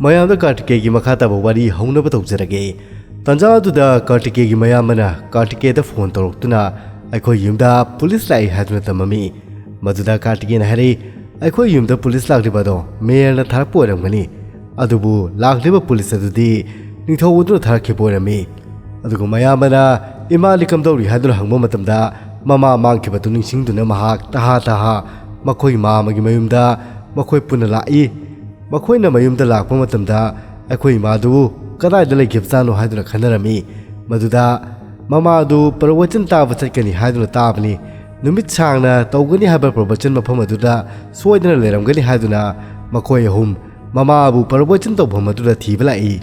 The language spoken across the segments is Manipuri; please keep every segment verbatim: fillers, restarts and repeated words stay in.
ꯃꯌꯥꯝꯗ ꯀꯥꯔꯇꯤꯀꯦꯒꯤ ꯃꯈꯥ ꯇꯥꯕ ꯋꯥꯔꯤ ꯍꯧꯅꯕ ꯇꯧꯖꯔꯒꯦ꯫ ꯇꯥꯟꯖꯥ ꯑꯗꯨꯗ ꯀꯥꯔꯇꯤꯀꯦꯒꯤ ꯃꯌꯥꯝꯕꯅ ꯀꯥꯔꯇꯤꯀꯦꯗ ꯐꯣꯟ ꯇꯧꯔꯛꯇꯨꯅ ꯑꯩꯈꯣꯏ ꯌꯨꯝꯗ ꯄꯨꯂꯤꯁ ꯂꯥꯛꯏ ꯍꯥꯏꯗꯨꯅ ꯇꯝꯃꯝꯃꯤ꯫ ꯃꯗꯨꯗ ꯀꯥꯔꯇꯤꯀꯦꯅ ꯍꯥꯏꯔꯛꯏ, "ꯑꯩꯈꯣꯏ ꯌꯨꯝꯗ ꯄꯨꯂꯤꯁ ꯂꯥꯛꯂꯤꯕ ꯑꯗꯣ ꯃꯦꯌꯔꯅ ꯊꯥꯔꯛꯄ ꯑꯣꯏꯔꯝꯒꯅꯤ꯫ ꯑꯗꯨꯕꯨ ꯂꯥꯛꯂꯤꯕ ꯄꯨꯂꯤꯁ ꯑꯗꯨꯗꯤ ꯅꯤꯡꯊꯧ ꯑꯗꯨꯅ ꯊꯥꯔꯛꯈꯤꯕ ꯑꯣꯏꯔꯝꯃꯤ꯫" ꯑꯗꯨꯒ ꯃꯌꯥꯝꯕꯅ ꯏꯃꯥꯗꯤ ꯀꯝꯗꯧꯔꯤ ꯍꯥꯏꯗꯨꯅ ꯍꯪꯕ ꯃꯇꯝꯗ, ꯃꯃꯥ ꯃꯥꯡꯈꯤꯕꯗꯨ ꯅꯤꯡꯁꯤꯡꯗꯨꯅ ꯃꯍꯥꯛ ꯇꯍꯥ ꯇꯍꯥ ꯃꯈꯣꯏ ꯃꯥ ꯑꯃꯒꯤ ꯃꯌꯨꯝꯗ ꯃꯈꯣꯏ ꯄꯨꯟꯅ ꯂꯥꯛꯏ꯫ ꯃꯈꯣꯏꯅ ꯃꯌꯨꯝꯗ ꯂꯥꯛꯄ ꯃꯇꯝꯗ ꯑꯩꯈꯣꯏ ꯏꯃꯥꯗꯨ ꯀꯗꯥꯏꯗ ꯂꯩꯈꯤꯕꯖꯥꯠꯅꯣ ꯍꯥꯏꯗꯨꯅ ꯈꯟꯅꯔꯝꯃꯤ꯫ ꯃꯗꯨꯗ ꯃꯃꯥ ꯑꯗꯨ ꯄ꯭ꯔꯕꯆꯟ ꯇꯥꯕ ꯆꯠꯀꯅꯤ ꯍꯥꯏꯗꯨꯅ ꯇꯥꯕꯅꯤ꯫ ꯅꯨꯃꯤꯠ ꯁꯥꯡꯅ ꯇꯧꯒꯅꯤ ꯍꯥꯏꯕ ꯄ꯭ꯔꯕꯆꯟ ꯃꯐꯝ ꯑꯗꯨꯗ ꯁꯣꯏꯗꯅ ꯂꯩꯔꯝꯒꯅꯤ ꯍꯥꯏꯗꯨꯅ ꯃꯈꯣꯏ ꯑꯍꯨꯝ ꯃꯃꯥꯕꯨ ꯄ꯭ꯔꯕꯆꯟ ꯇꯧꯐꯝ ꯑꯗꯨꯗ ꯊꯤꯕ ꯂꯥꯛꯏ꯫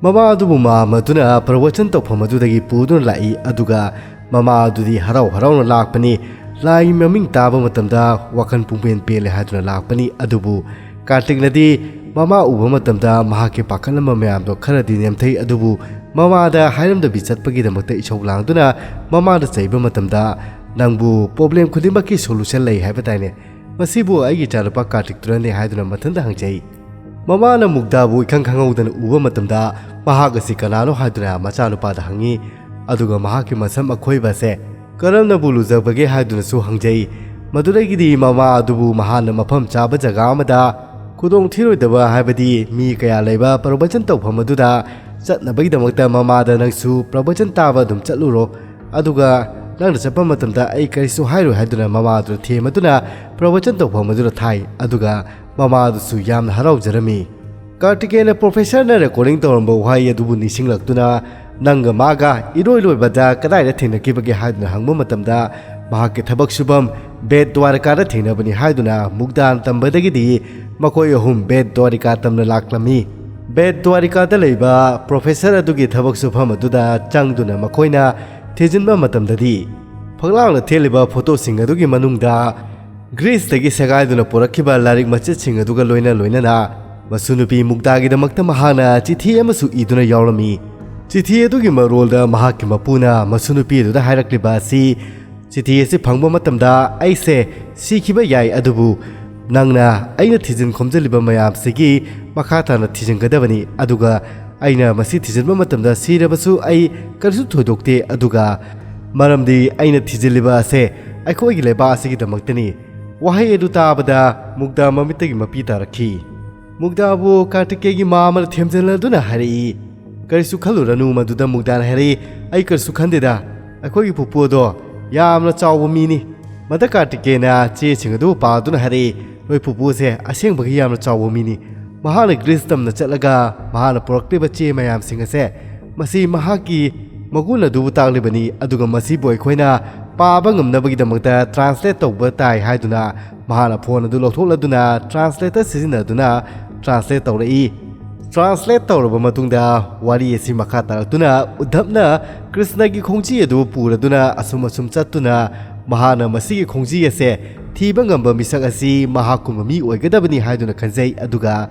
ꯃꯃꯥ ꯑꯗꯨꯕꯨ ꯃꯥꯝ ꯑꯗꯨꯅ ꯄ꯭ꯔꯕꯆꯟ ꯇꯧꯐꯝ ꯑꯗꯨꯗꯒꯤ ꯄꯨꯗꯨꯅ ꯂꯥꯛꯏ, ꯑꯗꯨꯒ ꯃꯃꯥ ꯑꯗꯨꯗꯤ ꯍꯔꯥꯎ ꯍꯔꯥꯎꯅ ꯂꯥꯛꯄꯅꯤ꯫ ꯂꯥꯏꯒꯤ ꯃꯃꯤꯡ ꯇꯥꯕ ꯃꯇꯝꯗ ꯋꯥꯈꯜ ꯄꯨꯡꯄꯦꯟ ꯄꯦꯜꯂꯦ ꯍꯥꯏꯗꯨꯅ ꯂꯥꯛꯄꯅꯤ꯫ ꯑꯗꯨꯕꯨ ꯀꯥꯔꯇꯤꯛꯅꯗꯤ ꯃꯃꯥ ꯎꯕ ꯃꯇꯝꯗ ꯃꯍꯥꯛꯀꯤ ꯄꯥꯈꯠꯂꯝꯕ ꯃꯌꯥꯝꯗꯣ ꯈꯔꯗꯤ ꯅꯦꯝꯊꯩ, ꯑꯗꯨꯕꯨ ꯃꯃꯥꯗ ꯍꯥꯏꯔꯝꯗꯕꯤ ꯆꯠꯄꯒꯤꯗꯃꯛꯇ ꯏꯁꯧ ꯂꯥꯡꯗꯨꯅ ꯃꯃꯥꯗ ꯆꯩꯕ ꯃꯇꯝꯗ, "ꯅꯪꯕꯨ ꯄ꯭ꯔꯣꯕ꯭ꯂꯦꯝ ꯈꯨꯗꯤꯡꯃꯛꯀꯤ ꯁꯣꯂꯨꯁꯟ ꯂꯩ ꯍꯥꯏꯕ ꯇꯥꯏꯅꯦ, ꯃꯁꯤꯕꯨ ꯑꯩꯒꯤ ꯏꯆꯥꯅꯨꯄꯥ ꯀꯥꯔꯇꯤꯛꯇꯨꯅꯅꯦ?" ꯍꯥꯏꯗꯨꯅ ꯃꯊꯟꯇ ꯍꯪꯖꯩ꯫ ꯃꯃꯥꯅ ꯃꯨꯛꯇꯥꯕꯨ ꯏꯈꯪ ꯈꯪꯍꯧꯗꯅ ꯎꯕ ꯃꯇꯝꯗ, "ꯃꯍꯥꯛ ꯑꯁꯤ ꯀꯅꯥꯅꯣ?" ꯍꯥꯏꯗꯨꯅ ꯃꯆꯥꯅꯨꯄꯥꯗ ꯍꯪꯉꯤ꯫ ꯑꯗꯨꯒ ꯃꯍꯥꯛꯀꯤ ꯃꯁꯝ ꯑꯈꯣꯏꯕ ꯑꯁꯦ ꯀꯔꯝꯅꯕꯨ ꯂꯨꯖꯕꯒꯦ ꯍꯥꯏꯗꯨꯅꯁꯨ ꯍꯪꯖꯩ꯫ ꯃꯗꯨꯗꯒꯤꯗꯤ ꯃꯃꯥ ꯑꯗꯨꯕꯨ ꯃꯍꯥꯛꯅ ꯃꯐꯝ ꯆꯥꯕ ꯖꯒꯥ ꯑꯃꯗ ꯈꯨꯗꯣꯡ ꯊꯤꯔꯣꯏꯗꯕ, ꯍꯥꯏꯕꯗꯤ ꯃꯤ ꯀꯌꯥ ꯂꯩꯕ ꯄ꯭ꯔꯕꯆꯟ ꯇꯧꯐꯝ ꯑꯗꯨꯗ ꯆꯠꯅꯕꯒꯤꯗꯃꯛꯇ ꯃꯃꯥꯗ, "ꯅꯪꯁꯨ ꯄ꯭ꯔꯕꯆꯟ ꯇꯥꯕ ꯑꯗꯨꯝ ꯆꯠꯂꯨꯔꯣ, ꯑꯗꯨꯒ ꯅꯪꯅ ꯆꯠꯄ ꯃꯇꯝꯗ ꯑꯩ ꯀꯔꯤꯁꯨ ꯍꯥꯏꯔꯣꯏ" ꯍꯥꯏꯗꯨꯅ ꯃꯃꯥ ꯑꯗꯨꯅ ꯊꯦꯝꯃꯗꯨꯅ ꯄ꯭ꯔꯕꯆꯟ ꯇꯧꯐꯝ ꯑꯗꯨꯗ ꯊꯥꯏ꯫ ꯑꯗꯨꯒ ꯃꯃꯥ ꯑꯗꯨꯁꯨ ꯌꯥꯝꯅ ꯍꯔꯥꯎꯖꯔꯝꯃꯤ꯫ ꯀꯥꯔꯇꯤꯀꯦꯅ ꯄ꯭ꯔꯣꯐꯦꯁꯔꯅ ꯔꯦꯀꯣꯔꯗꯤꯡ ꯇꯧꯔꯝꯕ ꯋꯥꯍꯩ ꯑꯗꯨꯕꯨ ꯅꯤꯡꯁꯤꯡꯂꯛꯇꯨꯅ, "ꯅꯪꯒ ꯃꯥꯒ ꯏꯔꯣꯏ ꯂꯣꯏꯕꯗ ꯀꯗꯥꯏꯗ ꯊꯦꯡꯅꯈꯤꯕꯒꯦ?" ꯍꯥꯏꯗꯨꯅ ꯍꯪꯕ ꯃꯇꯝꯗ, ꯃꯍꯥꯛꯀꯤ ꯊꯕꯛ ꯁꯨꯐꯝ ꯕꯦꯠ ꯗ꯭ꯋꯥꯔꯤꯀꯥꯗ ꯊꯦꯡꯅꯕꯅꯤ ꯍꯥꯏꯗꯨꯅ ꯃꯨꯛꯗꯥꯅ ꯇꯝꯕꯗꯒꯤꯗꯤ ꯃꯈꯣꯏ ꯑꯍꯨꯝ ꯕꯦꯠ ꯗ꯭ꯋꯥꯔꯤꯀꯥ ꯇꯝꯅ ꯂꯥꯛꯂꯝꯃꯤ꯫ ꯕꯦꯠ ꯗ꯭ꯋꯥꯔꯤꯀꯥꯗ ꯂꯩꯕ ꯄ꯭ꯔꯣꯐꯦꯁꯔ ꯑꯗꯨꯒꯤ ꯊꯕꯛ ꯁꯨꯐꯝ ꯑꯗꯨꯗ ꯆꯪꯗꯨꯅ ꯃꯈꯣꯏꯅ ꯊꯤꯖꯤꯟꯕ ꯃꯇꯝꯗꯗꯤ, ꯐꯛꯂꯥꯡꯗ ꯊꯦꯠꯂꯤꯕ ꯐꯣꯇꯣꯁꯤꯡ ꯑꯗꯨꯒꯤ ꯃꯅꯨꯡꯗ ꯒ꯭ꯔꯤꯁꯇꯒꯤ ꯁꯦꯒꯥꯏꯗꯨꯅ ꯄꯨꯔꯛꯈꯤꯕ ꯂꯥꯏꯔꯤꯛ ꯃꯆꯦꯠꯁꯤꯡ ꯑꯗꯨꯒ ꯂꯣꯏꯅ ꯂꯣꯏꯅꯅ ꯃꯁꯨ ꯅꯨꯄꯤ ꯃꯨꯛꯇꯥꯒꯤꯗꯃꯛꯇ ꯃꯍꯥꯛꯅ ꯆꯤꯊꯤ ꯑꯃꯁꯨ ꯏꯗꯨꯅ ꯌꯥꯎꯔꯝꯃꯤ꯫ ꯆꯤꯊꯤ ꯑꯗꯨꯒꯤ ꯃꯔꯣꯜꯗ ꯃꯍꯥꯛꯀꯤ ꯃꯄꯨꯅ ꯃꯁꯨ ꯅꯨꯄꯤ ꯑꯗꯨꯗ ꯍꯥꯏꯔꯛꯂꯤꯕ ꯑꯁꯤ, "ꯆꯤꯊꯤ ꯑꯁꯤ ꯐꯪꯕ ꯃꯇꯝꯗ ꯑꯩꯁꯦ ꯁꯤꯈꯤꯕ ꯌꯥꯏ, ꯑꯗꯨꯕꯨ ꯅꯪꯅ ꯑꯩꯅ ꯊꯤꯖꯤꯟ ꯈꯣꯝꯖꯤꯜꯂꯤꯕ ꯃꯌꯥꯝꯁꯤꯒꯤ ꯃꯈꯥ ꯇꯥꯅ ꯊꯤꯖꯤꯟꯒꯗꯕꯅꯤ, ꯑꯗꯨꯒ ꯑꯩꯅ ꯃꯁꯤ ꯊꯤꯖꯤꯟꯕ ꯃꯇꯝꯗ ꯁꯤꯔꯕꯁꯨ ꯑꯩ ꯀꯔꯤꯁꯨ ꯊꯣꯏꯗꯣꯛꯇꯦ, ꯑꯗꯨꯒ ꯃꯔꯝꯗꯤ ꯑꯩꯅ ꯊꯤꯖꯤꯜꯂꯤꯕ ꯑꯁꯦ ꯑꯩꯈꯣꯏꯒꯤ ꯂꯩꯕꯥꯛ ꯑꯁꯤꯒꯤꯗꯃꯛꯇꯅꯤ꯫ ꯋꯥꯍꯩ ꯑꯗꯨ ꯇꯥꯕꯗ ꯃꯨꯛꯗꯥ ꯃꯃꯤꯠꯇꯒꯤ ꯃꯄꯤ ꯇꯥꯔꯛꯈꯤ꯫ ꯃꯨꯛꯗꯥꯕꯨ ꯀꯥꯔꯇꯤꯀꯦꯒꯤ ꯃꯃꯥꯅ ꯊꯦꯝꯖꯤꯜꯂꯗꯨꯅ ꯍꯥꯏꯔꯛꯏ꯫ "ꯀꯔꯤꯁꯨ ꯈꯜꯂꯨꯔꯅꯨ," ꯃꯗꯨꯗ ꯃꯨꯛꯗꯥꯅ ꯍꯥꯏꯔꯛꯏ, "ꯑꯩ ꯀꯔꯤꯁꯨ ꯈꯟꯗꯦꯗ꯫ ꯑꯩꯈꯣꯏꯒꯤ ꯄꯨꯄꯨ ꯑꯗꯣ ꯌꯥꯝꯅ ꯆꯥꯎꯕ ꯃꯤꯅꯤ꯫" ꯃꯗ ꯀꯥꯔꯇꯤꯀꯦꯅ ꯆꯦꯁꯤꯡ ꯑꯗꯨ ꯄꯥꯗꯨꯅ ꯍꯥꯏꯔꯛꯏ, "ꯅꯣꯏ ꯄꯨꯄꯨꯁꯦ ꯑꯁꯦꯡꯕꯒꯤ ꯌꯥꯝꯅ ꯆꯥꯎꯕ ꯃꯤꯅꯤ꯫ ꯃꯍꯥꯛꯅ ꯒ꯭ꯔꯤꯁ ꯇꯝꯅ ꯆꯠꯂꯒ ꯃꯍꯥꯛꯅ ꯄꯨꯔꯛꯂꯤꯕ ꯆꯦ ꯃꯌꯥꯝꯁꯤꯡ ꯑꯁꯦ, ꯃꯁꯤ ꯃꯍꯥꯛꯀꯤ ꯃꯒꯨꯟ ꯑꯗꯨꯕꯨ ꯇꯥꯛꯂꯤꯕꯅꯤ, ꯑꯗꯨꯒ ꯃꯁꯤꯕꯨ ꯑꯩꯈꯣꯏꯅ ꯄꯥꯕ ꯉꯝꯅꯕꯒꯤꯗꯃꯛꯇ ꯇ꯭ꯔꯥꯟꯁꯂꯦꯠ ꯇꯧꯕ ꯇꯥꯏ" ꯍꯥꯏꯗꯨꯅ ꯃꯍꯥꯛꯅ ꯐꯣꯟ ꯑꯗꯨ ꯂꯧꯊꯣꯛꯂꯗꯨꯅ ꯇ꯭ꯔꯥꯟꯁꯂꯦꯇꯔ ꯁꯤꯖꯤꯟꯅꯗꯨꯅ ꯇ꯭ꯔꯥꯟꯁꯂꯦꯠ ꯇꯧꯔꯛꯏ꯫ ꯇ꯭ꯔꯥꯟꯁꯂꯦꯠ ꯇꯧꯔꯕ ꯃꯇꯨꯡꯗ ꯋꯥꯔꯤ ꯑꯁꯤ ꯃꯈꯥ ꯇꯥꯔꯛꯇꯨꯅ ꯎꯗꯙꯕꯅ ꯀ꯭ꯔꯤꯁꯅꯒꯤ ꯈꯣꯡꯖꯤ ꯑꯗꯨ ꯄꯨꯔꯗꯨꯅ ꯑꯁꯨꯝ ꯑꯁꯨꯝ ꯆꯠꯇꯨꯅ ꯃꯍꯥꯛꯅ ꯃꯁꯤꯒꯤ ꯈꯣꯡꯖꯤ ꯑꯁꯦ ꯊꯤꯕ ꯉꯝꯕ ꯃꯤꯁꯛ ꯑꯁꯤ ꯃꯍꯥꯛꯀꯨꯝꯕ ꯃꯤ ꯑꯣꯏꯒꯗꯕꯅꯤ ꯍꯥꯏꯗꯨꯅ ꯈꯟꯖꯩ꯫ ꯑꯗꯨꯒ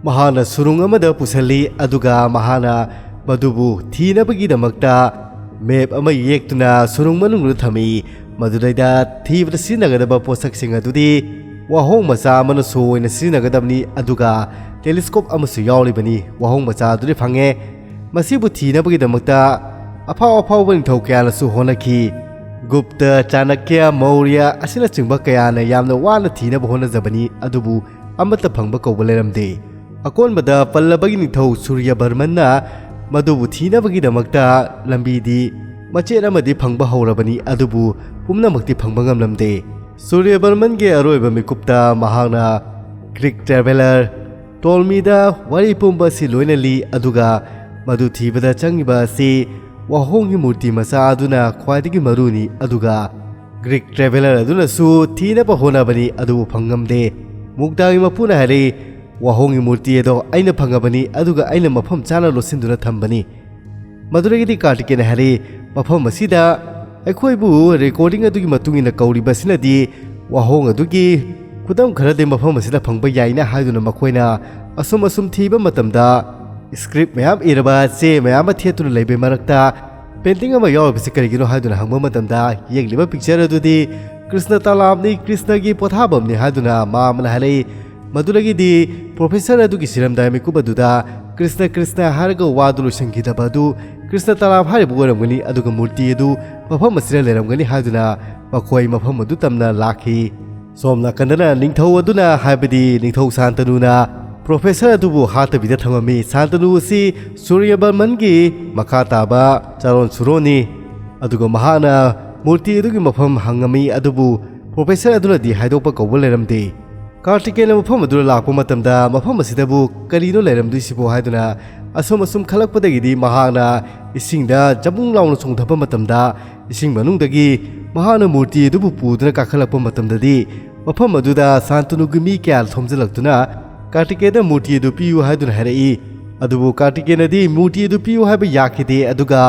ꯃꯍꯥꯛꯅ ꯁꯨꯔꯨꯡ ꯑꯃꯗ ꯄꯨꯁꯤꯜꯂꯤ, ꯑꯗꯨꯒ ꯃꯍꯥꯛꯅ ꯃꯗꯨꯕꯨ ꯊꯤꯅꯕꯒꯤꯗꯃꯛꯇ ꯃꯦꯞ ꯑꯃ ꯌꯦꯛꯇꯨꯅ ꯁꯨꯔꯨꯡ ꯃꯅꯨꯡꯗ ꯊꯝꯃꯤ꯫ ꯃꯗꯨꯗꯩꯗ ꯊꯤꯕꯗ ꯁꯤꯖꯤꯟꯅꯒꯗꯕ ꯄꯣꯠꯁꯛꯁꯤꯡ ꯑꯗꯨꯗꯤ ꯋꯥꯍꯣꯡ ꯃꯆꯥ ꯑꯃꯅ ꯁꯣ ꯑꯣꯏꯅ ꯁꯤꯖꯤꯟꯅꯒꯗꯕꯅꯤ, ꯑꯗꯨꯒ ꯇꯦꯂꯤꯁꯀꯣꯞ ꯑꯃꯁꯨ ꯌꯥꯎꯔꯤꯕꯅꯤ꯫ ꯋꯥꯍꯣꯡ ꯃꯆꯥ ꯑꯗꯨꯗꯤ ꯐꯪꯉꯦ꯫ ꯃꯁꯤꯕꯨ ꯊꯤꯅꯕꯒꯤꯗꯃꯛꯇ ꯑꯐꯥꯎ ꯑꯐꯥꯎꯕ ꯅꯤꯡꯊꯧ ꯀꯌꯥꯅꯁꯨ ꯍꯣꯠꯅꯈꯤ꯫ ꯒꯨꯞꯇ, ꯆꯥꯅꯀ꯭ꯌ, ꯃꯧꯔ꯭ꯌ ꯑꯁꯤꯅꯆꯤꯡꯕ ꯀꯌꯥꯅ ꯌꯥꯝꯅ ꯋꯥꯅ ꯊꯤꯅꯕ ꯍꯣꯠꯅꯖꯕꯅꯤ, ꯑꯗꯨꯕꯨ ꯑꯃꯠꯇ ꯐꯪꯕ ꯀꯧꯕ ꯂꯩꯔꯝꯗꯦ꯫ ꯑꯀꯣꯟꯕꯗ ꯄꯜꯂꯕꯒꯤ ꯅꯤꯡꯊꯧ ꯁꯨꯔ꯭ꯌꯕꯔꯃꯟꯅ ꯃꯗꯨꯕꯨ ꯊꯤꯅꯕꯒꯤꯗꯃꯛꯇ ꯂꯝꯕꯤꯗꯤ ꯃꯆꯦꯠ ꯑꯃꯗꯤ ꯐꯪꯕ ꯍꯧꯔꯕꯅꯤ, ꯑꯗꯨꯕꯨ ꯄꯨꯝꯅꯃꯛꯇꯤ ꯐꯪꯕ ꯉꯝꯂꯝꯗꯦ꯫ ꯁꯨꯔ꯭ꯌꯕꯔꯃꯟꯒꯤ ꯑꯔꯣꯏꯕ ꯃꯤꯀꯨꯞꯇ ꯃꯍꯥꯛꯅ ꯒ꯭ꯔꯤꯛ ꯇ꯭ꯔꯦꯚꯦꯂꯔ ꯇꯣꯜꯃꯤꯗ ꯋꯥꯔꯤ ꯄꯨꯝꯕ ꯑꯁꯤ ꯂꯣꯏꯅ ꯂꯤ, ꯑꯗꯨꯒ ꯃꯗꯨ ꯊꯤꯕꯗ ꯆꯪꯉꯤꯕ ꯑꯁꯤ ꯋꯥꯍꯣꯡꯒꯤ ꯃꯨꯔꯇꯤ ꯃꯆꯥ ꯑꯗꯨꯅ ꯈ꯭ꯋꯥꯏꯗꯒꯤ ꯃꯔꯨꯅꯤ, ꯑꯗꯨꯒ ꯒ꯭ꯔꯤꯛ ꯇ꯭ꯔꯦꯚꯦꯂꯔ ꯑꯗꯨꯅꯁꯨ ꯊꯤꯅꯕ ꯍꯣꯠꯅꯕꯅꯤ, ꯑꯗꯨꯕꯨ ꯐꯪꯉꯝꯗꯦ꯫ ꯃꯨꯛꯗꯥꯒꯤ ꯃꯄꯨꯅ ꯍꯥꯏꯔꯛꯏ, "ꯋꯥꯍꯣꯡꯒꯤ ꯃꯨꯔꯇꯤ ꯑꯗꯣ ꯑꯩꯅ ꯐꯪꯉꯕꯅꯤ, ꯑꯗꯨꯒ ꯑꯩꯅ ꯃꯐꯝ ꯆꯥꯅ ꯂꯣꯠꯁꯤꯟꯗꯨꯅ ꯊꯝꯕꯅꯤ꯫" ꯃꯗꯨꯗꯒꯤꯗꯤ ꯀꯥꯔꯇꯤꯀꯦꯅ ꯍꯥꯏꯔꯛꯏ, "ꯃꯐꯝ ꯑꯁꯤꯗ ꯑꯩꯈꯣꯏꯕꯨ ꯔꯦꯀꯣꯔꯗꯤꯡ ꯑꯗꯨꯒꯤ ꯃꯇꯨꯡ ꯏꯟꯅ ꯀꯧꯔꯤꯕꯁꯤꯅꯗꯤ ꯋꯥꯍꯣꯡ ꯑꯗꯨꯒꯤ ꯈꯨꯗꯝ ꯈꯔꯗꯤ ꯃꯐꯝ ꯑꯁꯤꯗ ꯐꯪꯕ ꯌꯥꯏꯅ" ꯍꯥꯏꯗꯨꯅ ꯃꯈꯣꯏꯅ ꯑꯁꯨꯝ ꯑꯁꯨꯝ ꯊꯤꯕ ꯃꯇꯝꯗ ꯁ꯭ꯀ꯭ꯔꯤꯞ ꯃꯌꯥꯝ ꯏꯔꯕ ꯆꯦ ꯃꯌꯥꯝ ꯑꯃ ꯊꯦꯠꯇꯨꯅ ꯂꯩꯕꯒꯤ ꯃꯔꯛꯇ ꯄꯦꯟꯇꯤꯡ ꯑꯃ ꯌꯥꯎꯔꯤꯕꯁꯤ ꯀꯔꯤꯒꯤꯅꯣ ꯍꯥꯏꯗꯨꯅ ꯍꯪꯕ ꯃꯇꯝꯗ ꯌꯦꯛꯂꯤꯕ ꯄꯤꯛꯆꯔ ꯑꯗꯨꯗꯤ "ꯀ꯭ꯔꯤꯁꯅ ꯇꯂꯥꯞꯅꯤ, ꯀ꯭ꯔꯤꯁꯅꯒꯤ ꯄꯣꯊꯥꯐꯝꯅꯤ" ꯍꯥꯏꯗꯨꯅ ꯃꯥ ꯑꯃꯅ ꯍꯥꯏꯔꯛꯏ꯫ ꯃꯗꯨꯗꯒꯤꯗꯤ ꯄ꯭ꯔꯣꯐꯦꯁꯔ ꯑꯗꯨꯒꯤ ꯁꯤꯔꯝꯗꯥꯏ ꯃꯤꯀꯨꯞ ꯑꯗꯨꯗ "ꯀ꯭ꯔꯤꯁꯅ, ꯀ꯭ꯔꯤꯁꯅ" ꯍꯥꯏꯔꯒ ꯋꯥꯗꯨ ꯂꯣꯏꯁꯤꯟꯈꯤꯗꯕ ꯑꯗꯨ ꯀ꯭ꯔꯤꯁꯅ ꯇꯂꯥꯞ ꯍꯥꯏꯔꯤꯕ ꯑꯣꯏꯔꯝꯒꯅꯤ, ꯑꯗꯨꯒ ꯃꯨꯔꯇꯤ ꯑꯗꯨ ꯃꯐꯝ ꯑꯁꯤꯗ ꯂꯩꯔꯝꯒꯅꯤ ꯍꯥꯏꯗꯨꯅ ꯃꯈꯣꯏ ꯃꯐꯝ ꯑꯗꯨ ꯇꯝꯅ ꯂꯥꯛꯈꯤ꯫ ꯁꯣꯝ ꯅꯥꯀꯟꯗꯅ ꯅꯤꯡꯊꯧ ꯑꯗꯨꯅ, ꯍꯥꯏꯕꯗꯤ ꯅꯤꯡꯊꯧ ꯁꯥꯟꯇꯅꯨꯅ ꯄ꯭ꯔꯣꯐꯦꯁꯔ ꯑꯗꯨꯕꯨ ꯍꯥꯠꯇꯕꯤꯗ ꯊꯝꯃꯝꯃꯤ꯫ ꯁꯥꯟꯇꯅꯨ ꯑꯁꯤ ꯁꯨꯔ꯭ꯌꯕꯔꯃꯟꯒꯤ ꯃꯈꯥ ꯇꯥꯕ ꯆꯥꯔꯣꯟ ꯁꯨꯔꯣꯟꯅꯤ꯫ ꯑꯗꯨꯒ ꯃꯍꯥꯛꯅ ꯃꯨꯔꯇꯤ ꯑꯗꯨꯒꯤ ꯃꯐꯝ ꯍꯪꯉꯝꯃꯤ, ꯑꯗꯨꯕꯨ ꯄ꯭ꯔꯣꯐꯦꯁꯔ ꯑꯗꯨꯅꯗꯤ ꯍꯥꯏꯗꯣꯛꯄ ꯀꯧꯕ ꯂꯩꯔꯝꯗꯦ꯫ ꯀꯥꯔꯇꯤꯀꯦꯌꯟꯅ ꯃꯐꯝ ꯑꯗꯨꯗ ꯂꯥꯛꯄ ꯃꯇꯝꯗ, "ꯃꯐꯝ ꯑꯁꯤꯗꯕꯨ ꯀꯔꯤꯅꯣ ꯂꯩꯔꯝꯗꯣꯏꯁꯤꯕꯣ?" ꯍꯥꯏꯗꯨꯅ ꯑꯁꯨꯝ ꯑꯁꯨꯝ ꯈꯜꯂꯛꯄꯗꯒꯤꯗꯤ ꯃꯍꯥꯛꯅ ꯏꯁꯤꯡꯗ ꯖꯕꯨꯡ ꯂꯥꯎꯅ ꯆꯣꯡꯊꯕ ꯃꯇꯝꯗ, ꯏꯁꯤꯡ ꯃꯅꯨꯡꯗꯒꯤ ꯃꯍꯥꯛꯅ ꯃꯨꯔꯇꯤ ꯑꯗꯨꯕꯨ ꯄꯨꯗꯨꯅ ꯀꯥꯈꯠꯂꯛꯄ ꯃꯇꯝꯗꯗꯤ, ꯃꯐꯝ ꯑꯗꯨꯗ ꯁꯥꯟꯇꯅꯨꯒꯤ ꯃꯤ ꯀꯌꯥ ꯊꯣꯝꯖꯤꯜꯂꯛꯇꯨꯅ ꯀꯥꯔꯇꯤꯀꯦꯌꯟꯗ ꯃꯨꯔꯇꯤ ꯑꯗꯨ ꯄꯤꯌꯨ ꯍꯥꯏꯗꯨꯅ ꯍꯥꯏꯔꯛꯏ꯫ ꯑꯗꯨꯕꯨ ꯀꯥꯔꯇꯤꯀꯦꯌꯟꯅꯗꯤ ꯃꯨꯔꯇꯤ ꯑꯗꯨ ꯄꯤꯌꯨ ꯍꯥꯏꯕ ꯌꯥꯈꯤꯗꯦ, ꯑꯗꯨꯒ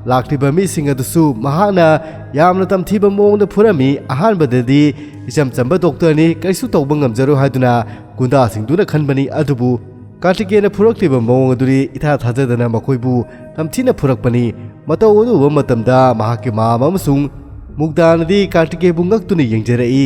ꯂꯥꯛꯂꯤꯕ ꯃꯤꯁꯤꯡ ꯑꯗꯨꯁꯨ ꯃꯍꯥꯛꯅ ꯌꯥꯝꯅ ꯇꯝꯊꯤꯕ ꯃꯑꯣꯡꯗ ꯐꯨꯔꯝꯃꯤ꯫ ꯑꯍꯥꯟꯕꯗꯗꯤ ꯏꯆꯝ ꯆꯝꯕ ꯗꯣꯛꯇꯔꯅꯤ, ꯀꯔꯤꯁꯨ ꯇꯧꯕ ꯉꯝꯖꯔꯣꯏ ꯍꯥꯏꯗꯨꯅ ꯒꯨꯟꯗꯥꯁꯤꯡꯗꯨꯅ ꯈꯟꯕꯅꯤ, ꯑꯗꯨꯕꯨ ꯀꯥꯔꯇꯤꯀꯦꯌꯟꯅ ꯐꯨꯔꯛꯂꯤꯕ ꯃꯑꯣꯡ ꯑꯗꯨꯗꯤ ꯏꯊꯥ ꯊꯥꯖꯗꯅ ꯃꯈꯣꯏꯕꯨ ꯇꯝꯊꯤꯅ ꯐꯨꯔꯛꯄꯅꯤ꯫ ꯃꯇꯧ ꯑꯗꯨ ꯎꯕ ꯃꯇꯝꯗ ꯃꯍꯥꯛꯀꯤ ꯃꯃꯥ ꯑꯃꯁꯨꯡ ꯃꯨꯒꯗꯥꯅꯗꯤ ꯀꯥꯔꯇꯤꯀꯦꯌꯟꯕꯨ ꯉꯛꯇꯨꯅ ꯌꯦꯡꯖꯔꯛꯏ꯫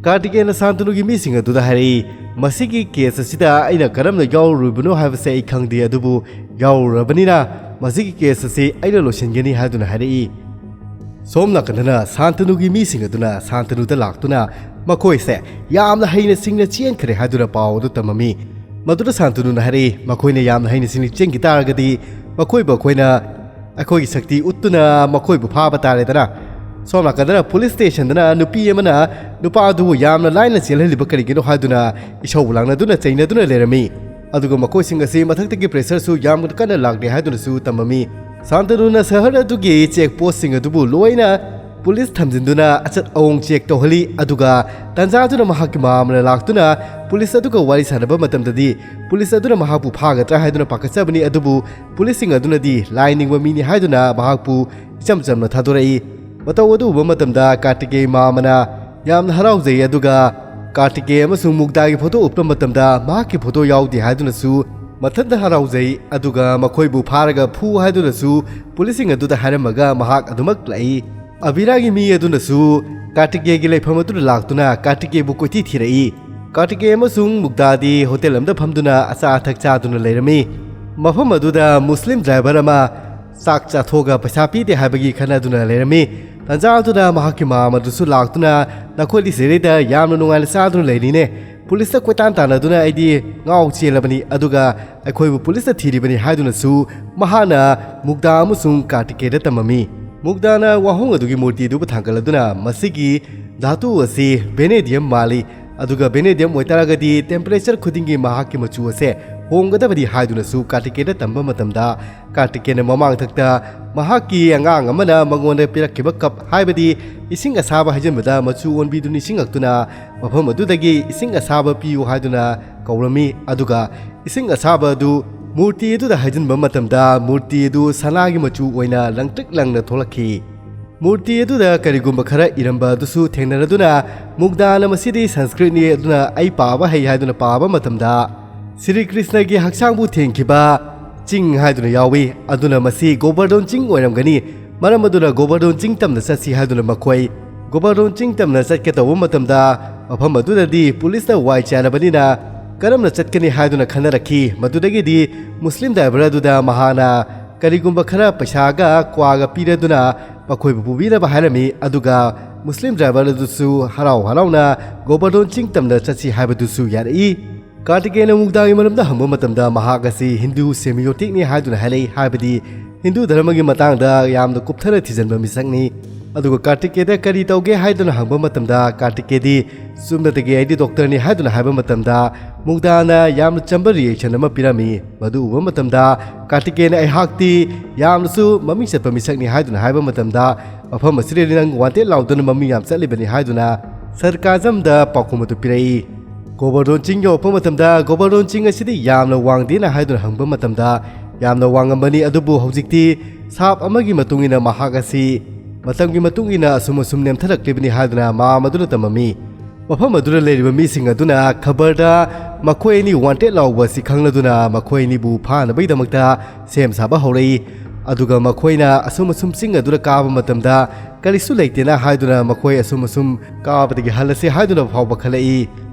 ꯀꯥꯔꯇꯤꯀꯦꯌꯟꯅ ꯁꯥꯟꯇꯅꯨꯒꯤ ꯃꯤꯁꯤꯡ ꯑꯗꯨꯗ ꯍꯥꯏꯔꯛꯏ, "ꯃꯁꯤꯒꯤ ꯀꯦꯁ ꯑꯁꯤꯗ ꯑꯩꯅ ꯀꯔꯝꯅ ꯌꯥꯎꯔꯨꯔꯤꯕꯅꯣ ꯍꯥꯏꯕꯁꯦ ꯑꯩ ꯈꯪꯗꯦ, ꯑꯗꯨꯕꯨ ꯌꯥꯎꯔꯨꯔꯕꯅꯤꯅ ꯃꯁꯤꯒꯤ ꯀꯦꯁ ꯑꯁꯤ ꯑꯩꯅ ꯂꯣꯏꯁꯤꯟꯒꯅꯤ" ꯍꯥꯏꯗꯨꯅ ꯍꯥꯏꯔꯛꯏ꯫ ꯁꯣꯝ ꯅꯥꯀꯟꯗꯅ ꯁꯥꯟꯇꯅꯨꯒꯤ ꯃꯤꯁꯤꯡ ꯑꯗꯨꯅ ꯁꯥꯟꯇꯅꯨꯗ ꯂꯥꯛꯇꯨꯅ ꯃꯈꯣꯏꯁꯦ ꯌꯥꯝꯅ ꯍꯩꯅ ꯁꯤꯡꯅ ꯆꯦꯟꯈ꯭ꯔꯦ ꯍꯥꯏꯗꯨꯅ ꯄꯥꯎ ꯑꯗꯨ ꯇꯝꯃꯝꯃꯤ꯫ ꯃꯗꯨꯗ ꯁꯥꯟꯇꯅꯨꯅ ꯍꯥꯏꯔꯛꯏ, "ꯃꯈꯣꯏꯅ ꯌꯥꯝꯅ ꯍꯩꯅ ꯁꯤꯡꯅ ꯆꯦꯟꯈꯤ ꯇꯥꯔꯒꯗꯤ ꯃꯈꯣꯏꯕꯨ ꯑꯩꯈꯣꯏꯅ ꯑꯩꯈꯣꯏꯒꯤ ꯁꯛꯇꯤ ꯎꯠꯇꯨꯅ ꯃꯈꯣꯏꯕꯨ ꯐꯥꯕ ꯇꯥꯔꯦꯗꯅ"꯫ ꯁꯣꯝ ꯅꯥꯀꯟꯗꯅ ꯄꯨꯂꯤꯁ ꯁ꯭ꯇꯦꯁꯟꯗꯅ ꯅꯨꯄꯤ ꯑꯃꯅ ꯅꯨꯄꯥ ꯑꯗꯨꯕꯨ ꯌꯥꯝꯅ ꯂꯥꯏꯅ ꯆꯦꯜꯍꯜꯂꯤꯕ ꯀꯔꯤꯒꯤꯅꯣ ꯍꯥꯏꯗꯨꯅ ꯏꯁꯧ ꯂꯥꯡꯅꯗꯨꯅ ꯆꯩꯅꯗꯨꯅ ꯂꯩꯔꯝꯃꯤ꯫ ꯑꯗꯨꯒ ꯃꯈꯣꯏꯁꯤꯡ ꯑꯁꯤ ꯃꯊꯛꯇꯒꯤ ꯄ꯭ꯔꯦꯁꯔꯁꯨ ꯌꯥꯝꯅ ꯀꯟꯅ ꯂꯥꯛꯂꯦ ꯍꯥꯏꯗꯨꯅꯁꯨ ꯇꯝꯃꯝꯃꯤ꯫ ꯁꯥꯟꯇꯅꯨꯅ ꯁꯍꯔ ꯑꯗꯨꯒꯤ ꯆꯦꯛ ꯄꯣꯁꯁꯤꯡ ꯑꯗꯨꯕꯨ ꯂꯣꯏꯅ ꯄꯨꯂꯤꯁ ꯊꯝꯖꯤꯟꯗꯨꯅ ꯑꯆꯠ ꯑꯋꯣꯡ ꯆꯦꯛ ꯇꯧꯍꯜꯂꯤ꯫ ꯑꯗꯨꯒ ꯇꯟꯖꯥꯗꯨꯅ ꯃꯍꯥꯛꯀꯤ ꯃꯃꯥ ꯑꯃꯅ ꯂꯥꯛꯇꯨꯅ ꯄꯨꯂꯤꯁ ꯑꯗꯨꯒ ꯋꯥꯔꯤ ꯁꯥꯟꯅꯕ ꯃꯇꯝꯗꯗꯤ ꯄꯨꯂꯤꯁ ꯑꯗꯨꯅ ꯃꯍꯥꯛꯄꯨ ꯐꯥꯒꯗ꯭ꯔꯥ ꯍꯥꯏꯗꯨꯅ ꯄꯥꯈꯠꯆꯕꯅꯤ, ꯑꯗꯨꯕꯨ ꯄꯨꯂꯤꯁꯁꯤꯡ ꯑꯗꯨꯅꯗꯤ ꯂꯥꯏ ꯅꯤꯡꯕ ꯃꯤꯅꯤ ꯍꯥꯏꯗꯨꯅ ꯃꯍꯥꯛꯄꯨ ꯏꯆꯝ ꯆꯝꯅ ꯊꯥꯗꯣꯔꯛꯏ꯫ ꯃꯇꯧ ꯑꯗꯨ ꯎꯕ ꯃꯇꯝꯗ ꯀꯥꯔꯇꯤꯀꯦꯌꯟ ꯃꯃꯥ ꯑꯃꯅ ꯌꯥꯝꯅ ꯍꯔꯥꯎꯖꯩ, ꯑꯗꯨꯒ ꯀꯥꯔꯇꯤꯀꯦꯌꯟ ꯑꯃꯁꯨꯡ ꯃꯨꯒꯗꯥꯒꯤ ꯐꯣꯇꯣ ꯎꯠꯄ ꯃꯇꯝꯗ ꯃꯍꯥꯛꯀꯤ ꯐꯣꯇꯣ ꯌꯥꯎꯗꯦ ꯍꯥꯏꯗꯨꯅꯁꯨ ꯃꯊꯟꯇ ꯍꯔꯥꯎꯖꯩ, ꯑꯗꯨꯒ ꯃꯈꯣꯏꯕꯨ ꯐꯥꯔꯒ ꯐꯨ ꯍꯥꯏꯗꯨꯅꯁꯨ ꯄꯨꯂꯤꯁꯁꯤꯡ ꯑꯗꯨꯗ ꯍꯥꯏꯔꯝꯃꯒ ꯃꯍꯥꯛ ꯑꯗꯨꯃꯛ ꯂꯥꯛꯏ꯫ ꯑꯕꯤꯔꯥꯒꯤ ꯃꯤ ꯑꯗꯨꯅꯁꯨ ꯀꯥꯔꯇꯤꯀꯦꯒꯤ ꯂꯩꯐꯝ ꯑꯗꯨꯗ ꯂꯥꯛꯇꯨꯅ ꯀꯥꯔꯇꯤꯀꯦꯕꯨ ꯀꯣꯏꯊꯤ ꯊꯤꯔꯛꯏ꯫ ꯀꯥꯔꯇꯤꯀꯦ ꯑꯃꯁꯨꯡ ꯃꯨꯛꯗꯥꯗꯤ ꯍꯣꯇꯦꯜ ꯑꯃꯗ ꯐꯝꯗꯨꯅ ꯑꯆꯥ ꯑꯊꯛ ꯆꯥꯗꯨꯅ ꯂꯩꯔꯝꯃꯤ꯫ ꯃꯐꯝ ꯑꯗꯨꯗ ꯃꯨꯁꯂꯤꯝ ꯗ꯭ꯔꯥꯏꯚꯔ ꯑꯃ ꯆꯥꯛ ꯆꯥꯊꯣꯛꯑꯒ ꯄꯩꯁꯥ ꯄꯤꯗꯦ ꯍꯥꯏꯕꯒꯤ ꯈꯠꯅꯗꯨꯅ ꯂꯩꯔꯝꯃꯤ꯫ ꯇꯟꯖꯥ ꯑꯗꯨꯗ ꯃꯍꯥꯛꯀꯤ ꯃꯃꯥꯟꯅꯕꯗꯨꯁꯨ ꯂꯥꯛꯇꯨꯅ, "ꯅꯈꯣꯏꯗꯤ ꯁꯤꯗꯩꯗ ꯌꯥꯝꯅ ꯅꯨꯡꯉꯥꯏꯅ ꯆꯥꯗꯨꯅ ꯂꯩꯔꯤꯅꯦ, ꯄꯨꯂꯤꯁꯇ ꯀꯣꯏꯇꯥꯟ ꯇꯥꯟꯅꯗꯨꯅ ꯑꯩꯗꯤ ꯉꯥꯎ ꯆꯦꯜꯂꯕꯅꯤ, ꯑꯗꯨꯒ ꯑꯩꯈꯣꯏꯕꯨ ꯄꯨꯂꯤꯁꯅ ꯊꯤꯔꯤꯕꯅꯤ" ꯍꯥꯏꯗꯨꯅꯁꯨ ꯃꯍꯥꯛꯅ ꯃꯨꯛꯗꯥ ꯑꯃꯁꯨꯡ ꯀꯥꯔꯇꯤꯀꯦꯗ ꯇꯝꯃꯝꯃꯤ꯫ ꯃꯨꯛꯗꯥꯅ ꯋꯥꯍꯣꯡ ꯑꯗꯨꯒꯤ ꯃꯨꯔꯇꯤ ꯑꯗꯨꯕꯨ ꯊꯥꯡꯒꯠꯂꯗꯨꯅ, "ꯃꯁꯤꯒꯤ ꯙꯥꯇꯨ ꯑꯁꯤ ꯚꯦꯅꯦꯗꯤꯌꯝ ꯃꯥꯜꯂꯤ, ꯑꯗꯨꯒ ꯚꯦꯅꯦꯗꯤꯌꯝ ꯑꯣꯏꯇꯥꯔꯒꯗꯤ ꯇꯦꯝꯄꯔꯦꯆꯔ ꯈꯨꯗꯤꯡꯒꯤ ꯃꯍꯥꯛꯀꯤ ꯃꯆꯨ ꯑꯁꯦ ꯍꯣꯡꯒꯗꯕꯅꯤ" ꯍꯥꯏꯗꯨꯅꯁꯨ ꯀꯥꯔꯇꯤꯀꯦꯗ ꯇꯝꯕ ꯃꯇꯝꯗ, ꯀꯥꯔꯇꯤꯀꯦꯅ ꯃꯃꯥꯡꯊꯛꯇ ꯃꯍꯥꯛꯀꯤ ꯑꯉꯥꯡ ꯑꯃꯅ ꯃꯉꯣꯟꯗ ꯄꯤꯔꯛꯈꯤꯕ ꯀꯞ, ꯍꯥꯏꯕꯗꯤ ꯏꯁꯤꯡ ꯑꯁꯥꯕ ꯍꯩꯖꯤꯟꯕꯗ ꯃꯆꯨ ꯑꯣꯟꯕꯤꯗꯨ ꯅꯤꯡꯁꯤꯡꯉꯛꯇꯨꯅ, ꯃꯐꯝ ꯑꯗꯨꯗꯒꯤ ꯏꯁꯤꯡ ꯑꯁꯥꯕ ꯄꯤꯌꯨ ꯍꯥꯏꯗꯨꯅ ꯀꯧꯔꯝꯃꯤ꯫ ꯑꯗꯨꯒ ꯏꯁꯤꯡ ꯑꯁꯥꯕ ꯑꯗꯨ ꯃꯨꯔꯇꯤ ꯑꯗꯨꯗ ꯍꯩꯖꯤꯟꯕ ꯃꯇꯝꯗ, ꯃꯨꯔꯇꯤ ꯑꯗꯨ ꯁꯅꯥꯒꯤ ꯃꯆꯨ ꯑꯣꯏꯅ ꯂꯪꯇ꯭ꯔꯤꯛ ꯂꯪꯅ ꯊꯣꯛꯂꯛꯈꯤ꯫ ꯃꯨꯔꯇꯤ ꯑꯗꯨꯗ ꯀꯔꯤꯒꯨꯝꯕ ꯈꯔ ꯏꯔꯝꯕ ꯑꯗꯨꯁꯨ ꯊꯦꯡꯅꯔꯗꯨꯅ, ꯃꯨꯛꯗꯥꯅ "ꯃꯁꯤꯗꯤ ꯁꯪꯁꯀ꯭ꯔꯤꯠꯅꯤ, ꯑꯗꯨꯅ ꯑꯩ ꯄꯥꯕ ꯍꯩ" ꯍꯥꯏꯗꯨꯅ ꯄꯥꯕ ꯃꯇꯝꯗ, ꯁ꯭ꯔꯤ ꯀ꯭ꯔꯤꯁꯅꯒꯤ ꯍꯛꯆꯥꯡꯕꯨ ꯊꯦꯡꯈꯤꯕ ꯆꯤꯡ ꯍꯥꯏꯗꯨꯅ ꯌꯥꯎꯏ, ꯑꯗꯨꯅ ꯃꯁꯤ ꯒꯣꯕꯔꯙꯣꯟ ꯆꯤꯡ ꯑꯣꯏꯔꯝꯒꯅꯤ, ꯃꯔꯝ ꯑꯗꯨꯅ ꯒꯣꯕꯔꯙꯣꯟ ꯆꯤꯡ ꯇꯝꯅ ꯆꯠꯁꯤ ꯍꯥꯏꯗꯨꯅ ꯃꯈꯣꯏ ꯒꯣꯕꯔꯙꯣꯟ ꯆꯤꯡ ꯇꯝꯅ ꯆꯠꯀꯦ ꯇꯧꯕ ꯃꯇꯝꯗ, ꯃꯐꯝ ꯑꯗꯨꯗꯗꯤ ꯄꯨꯂꯤꯁꯅ ꯋꯥꯏ ꯆꯥꯏꯔꯕꯅꯤꯅ ꯀꯔꯝꯅ ꯆꯠꯀꯅꯤ ꯍꯥꯏꯗꯨꯅ ꯈꯟꯅꯔꯛꯈꯤ꯫ ꯃꯗꯨꯗꯒꯤꯗꯤ ꯃꯨꯁꯂꯤꯝ ꯗ꯭ꯔꯥꯏꯚꯔ ꯑꯗꯨꯗ ꯃꯍꯥꯛꯅ ꯀꯔꯤꯒꯨꯝꯕ ꯈꯔ ꯄꯩꯁꯥꯒ ꯀ꯭ꯋꯥꯒ ꯄꯤꯔꯗꯨꯅ ꯃꯈꯣꯏꯕꯨ ꯄꯨꯕꯤꯅꯕ ꯍꯥꯏꯔꯝꯃꯤ꯫ ꯑꯗꯨꯒ ꯃꯨꯁꯂꯤꯝ ꯗ꯭ꯔꯥꯏꯚꯔ ꯑꯗꯨꯁꯨ ꯍꯔꯥꯎ ꯍꯔꯥꯎꯅ ꯒꯣꯕꯔꯙꯣꯟ ꯆꯤꯡ ꯇꯝꯅ ꯆꯠꯁꯤ ꯍꯥꯏꯕꯗꯨꯁꯨ ꯌꯥꯔꯛꯏ꯫ ꯀꯥꯔꯇꯤꯀꯦꯅ ꯃꯨꯛꯗꯥꯒꯤ ꯃꯔꯝꯗ ꯍꯪꯕ ꯃꯇꯝꯗ, ꯃꯍꯥꯛ ꯑꯁꯤ ꯍꯤꯟꯗꯨ ꯁꯦꯃꯤꯌꯣꯇꯤꯛꯅꯤ ꯍꯥꯏꯗꯨꯅ ꯍꯥꯏꯔꯛꯏ, ꯍꯥꯏꯕꯗꯤ ꯍꯤꯟꯗꯨ ꯙꯔꯃꯒꯤ ꯃꯇꯥꯡꯗ ꯌꯥꯝꯅ ꯀꯨꯞꯊꯅ ꯊꯤꯖꯤꯟꯕ ꯃꯤꯁꯛꯅꯤ꯫ ꯑꯗꯨꯒ ꯀꯥꯔꯇꯤꯀꯦꯗ ꯀꯔꯤ ꯇꯧꯒꯦ ꯍꯥꯏꯗꯨꯅ ꯍꯪꯕ ꯃꯇꯝꯗ, ꯀꯥꯔꯇꯤꯀꯦꯗꯤ ꯆꯨꯝꯅꯇꯒꯤ "ꯑꯩꯗꯤ ꯗꯣꯛꯇꯔꯅꯤ" ꯍꯥꯏꯗꯨꯅ ꯍꯥꯏꯕ ꯃꯇꯝꯗ, ꯃꯨꯛꯗꯥꯅ ꯌꯥꯝꯅ ꯆꯝꯕ ꯔꯤꯌꯦꯛꯁꯟ ꯑꯃ ꯄꯤꯔꯝꯃꯤ꯫ ꯃꯗꯨ ꯎꯕ ꯃꯇꯝꯗ ꯀꯥꯔꯇꯤꯀꯦꯅ "ꯑꯩꯍꯥꯛꯇꯤ ꯌꯥꯝꯅꯁꯨ ꯃꯃꯤꯡ ꯆꯠꯄ ꯃꯤꯁꯛꯅꯤ" ꯍꯥꯏꯗꯨꯅ ꯍꯥꯏꯕ ꯃꯇꯝꯗ, "ꯃꯐꯝ ꯑꯁꯤꯗꯗꯤ ꯅꯪ ꯋꯥꯟꯇꯦꯗ ꯂꯥꯎꯗꯨꯅ ꯃꯃꯤꯡ ꯌꯥꯝ ꯆꯠꯂꯤꯕꯅꯤ" ꯍꯥꯏꯗꯨꯅ ꯁꯔꯀꯥꯖꯝꯗ ꯄꯥꯎꯈꯨꯝ ꯑꯗꯨ ꯄꯤꯔꯛꯏ꯫ ꯒꯣꯕꯔꯙꯣꯟ ꯆꯤꯡ ꯌꯧꯔꯛꯄ ꯃꯇꯝꯗ, "ꯒꯣꯕꯔꯙꯣꯟ ꯆꯤꯡ ꯑꯁꯤꯗꯤ ꯌꯥꯝꯅ ꯋꯥꯡꯗꯦꯅ?" ꯍꯥꯏꯗꯨꯅ ꯍꯪꯕ ꯃꯇꯝꯗ, "ꯌꯥꯝꯅ ꯋꯥꯡꯉꯝꯕꯅꯤ, ꯑꯗꯨꯕꯨ ꯍꯧꯖꯤꯛꯇꯤ ꯁꯥꯞ ꯑꯃꯒꯤ ꯃꯇꯨꯡ ꯏꯟꯅ ꯃꯍꯥꯛ ꯑꯁꯤ ꯃꯇꯝꯒꯤ ꯃꯇꯨꯡ ꯏꯟꯅ ꯑꯁꯨꯝ ꯑꯁꯨꯝ ꯅꯦꯝꯊꯔꯛꯂꯤꯕꯅꯤ" ꯍꯥꯏꯗꯨꯅ ꯃꯥꯝ ꯑꯗꯨꯅ ꯇꯝꯃꯝꯃꯤ꯫ ꯃꯐꯝ ꯑꯗꯨꯗ ꯂꯩꯔꯤꯕ ꯃꯤꯁꯤꯡ ꯑꯗꯨꯅ ꯈꯕꯔꯗ ꯃꯈꯣꯏ ꯑꯅꯤ ꯋꯥꯟꯇꯦꯗ ꯂꯥꯎꯕ ꯑꯁꯤ ꯈꯪꯂꯗꯨꯅ, ꯃꯈꯣꯏ ꯑꯅꯤꯕꯨ ꯐꯥꯅꯕꯒꯤꯗꯃꯛꯇ ꯁꯦꯝ ꯁꯥꯕ ꯍꯧꯔꯛꯏ꯫ ꯑꯗꯨꯒ ꯃꯈꯣꯏꯅ ꯑꯁꯨꯝ ꯑꯁꯨꯝ ꯆꯤꯡ ꯑꯗꯨꯗ ꯀꯥꯕ ꯃꯇꯝꯗ ꯀꯔꯤꯁꯨ ꯂꯩꯇꯦꯅ ꯍꯥꯏꯗꯨꯅ ꯃꯈꯣꯏ ꯑꯁꯨꯝ ꯑꯁꯨꯝ ꯀꯥꯕꯗꯒꯤ ꯍꯜꯂꯁꯤ ꯍꯥꯏꯗꯨꯅ ꯐꯥꯎꯕ ꯈꯜꯂꯛꯏ꯫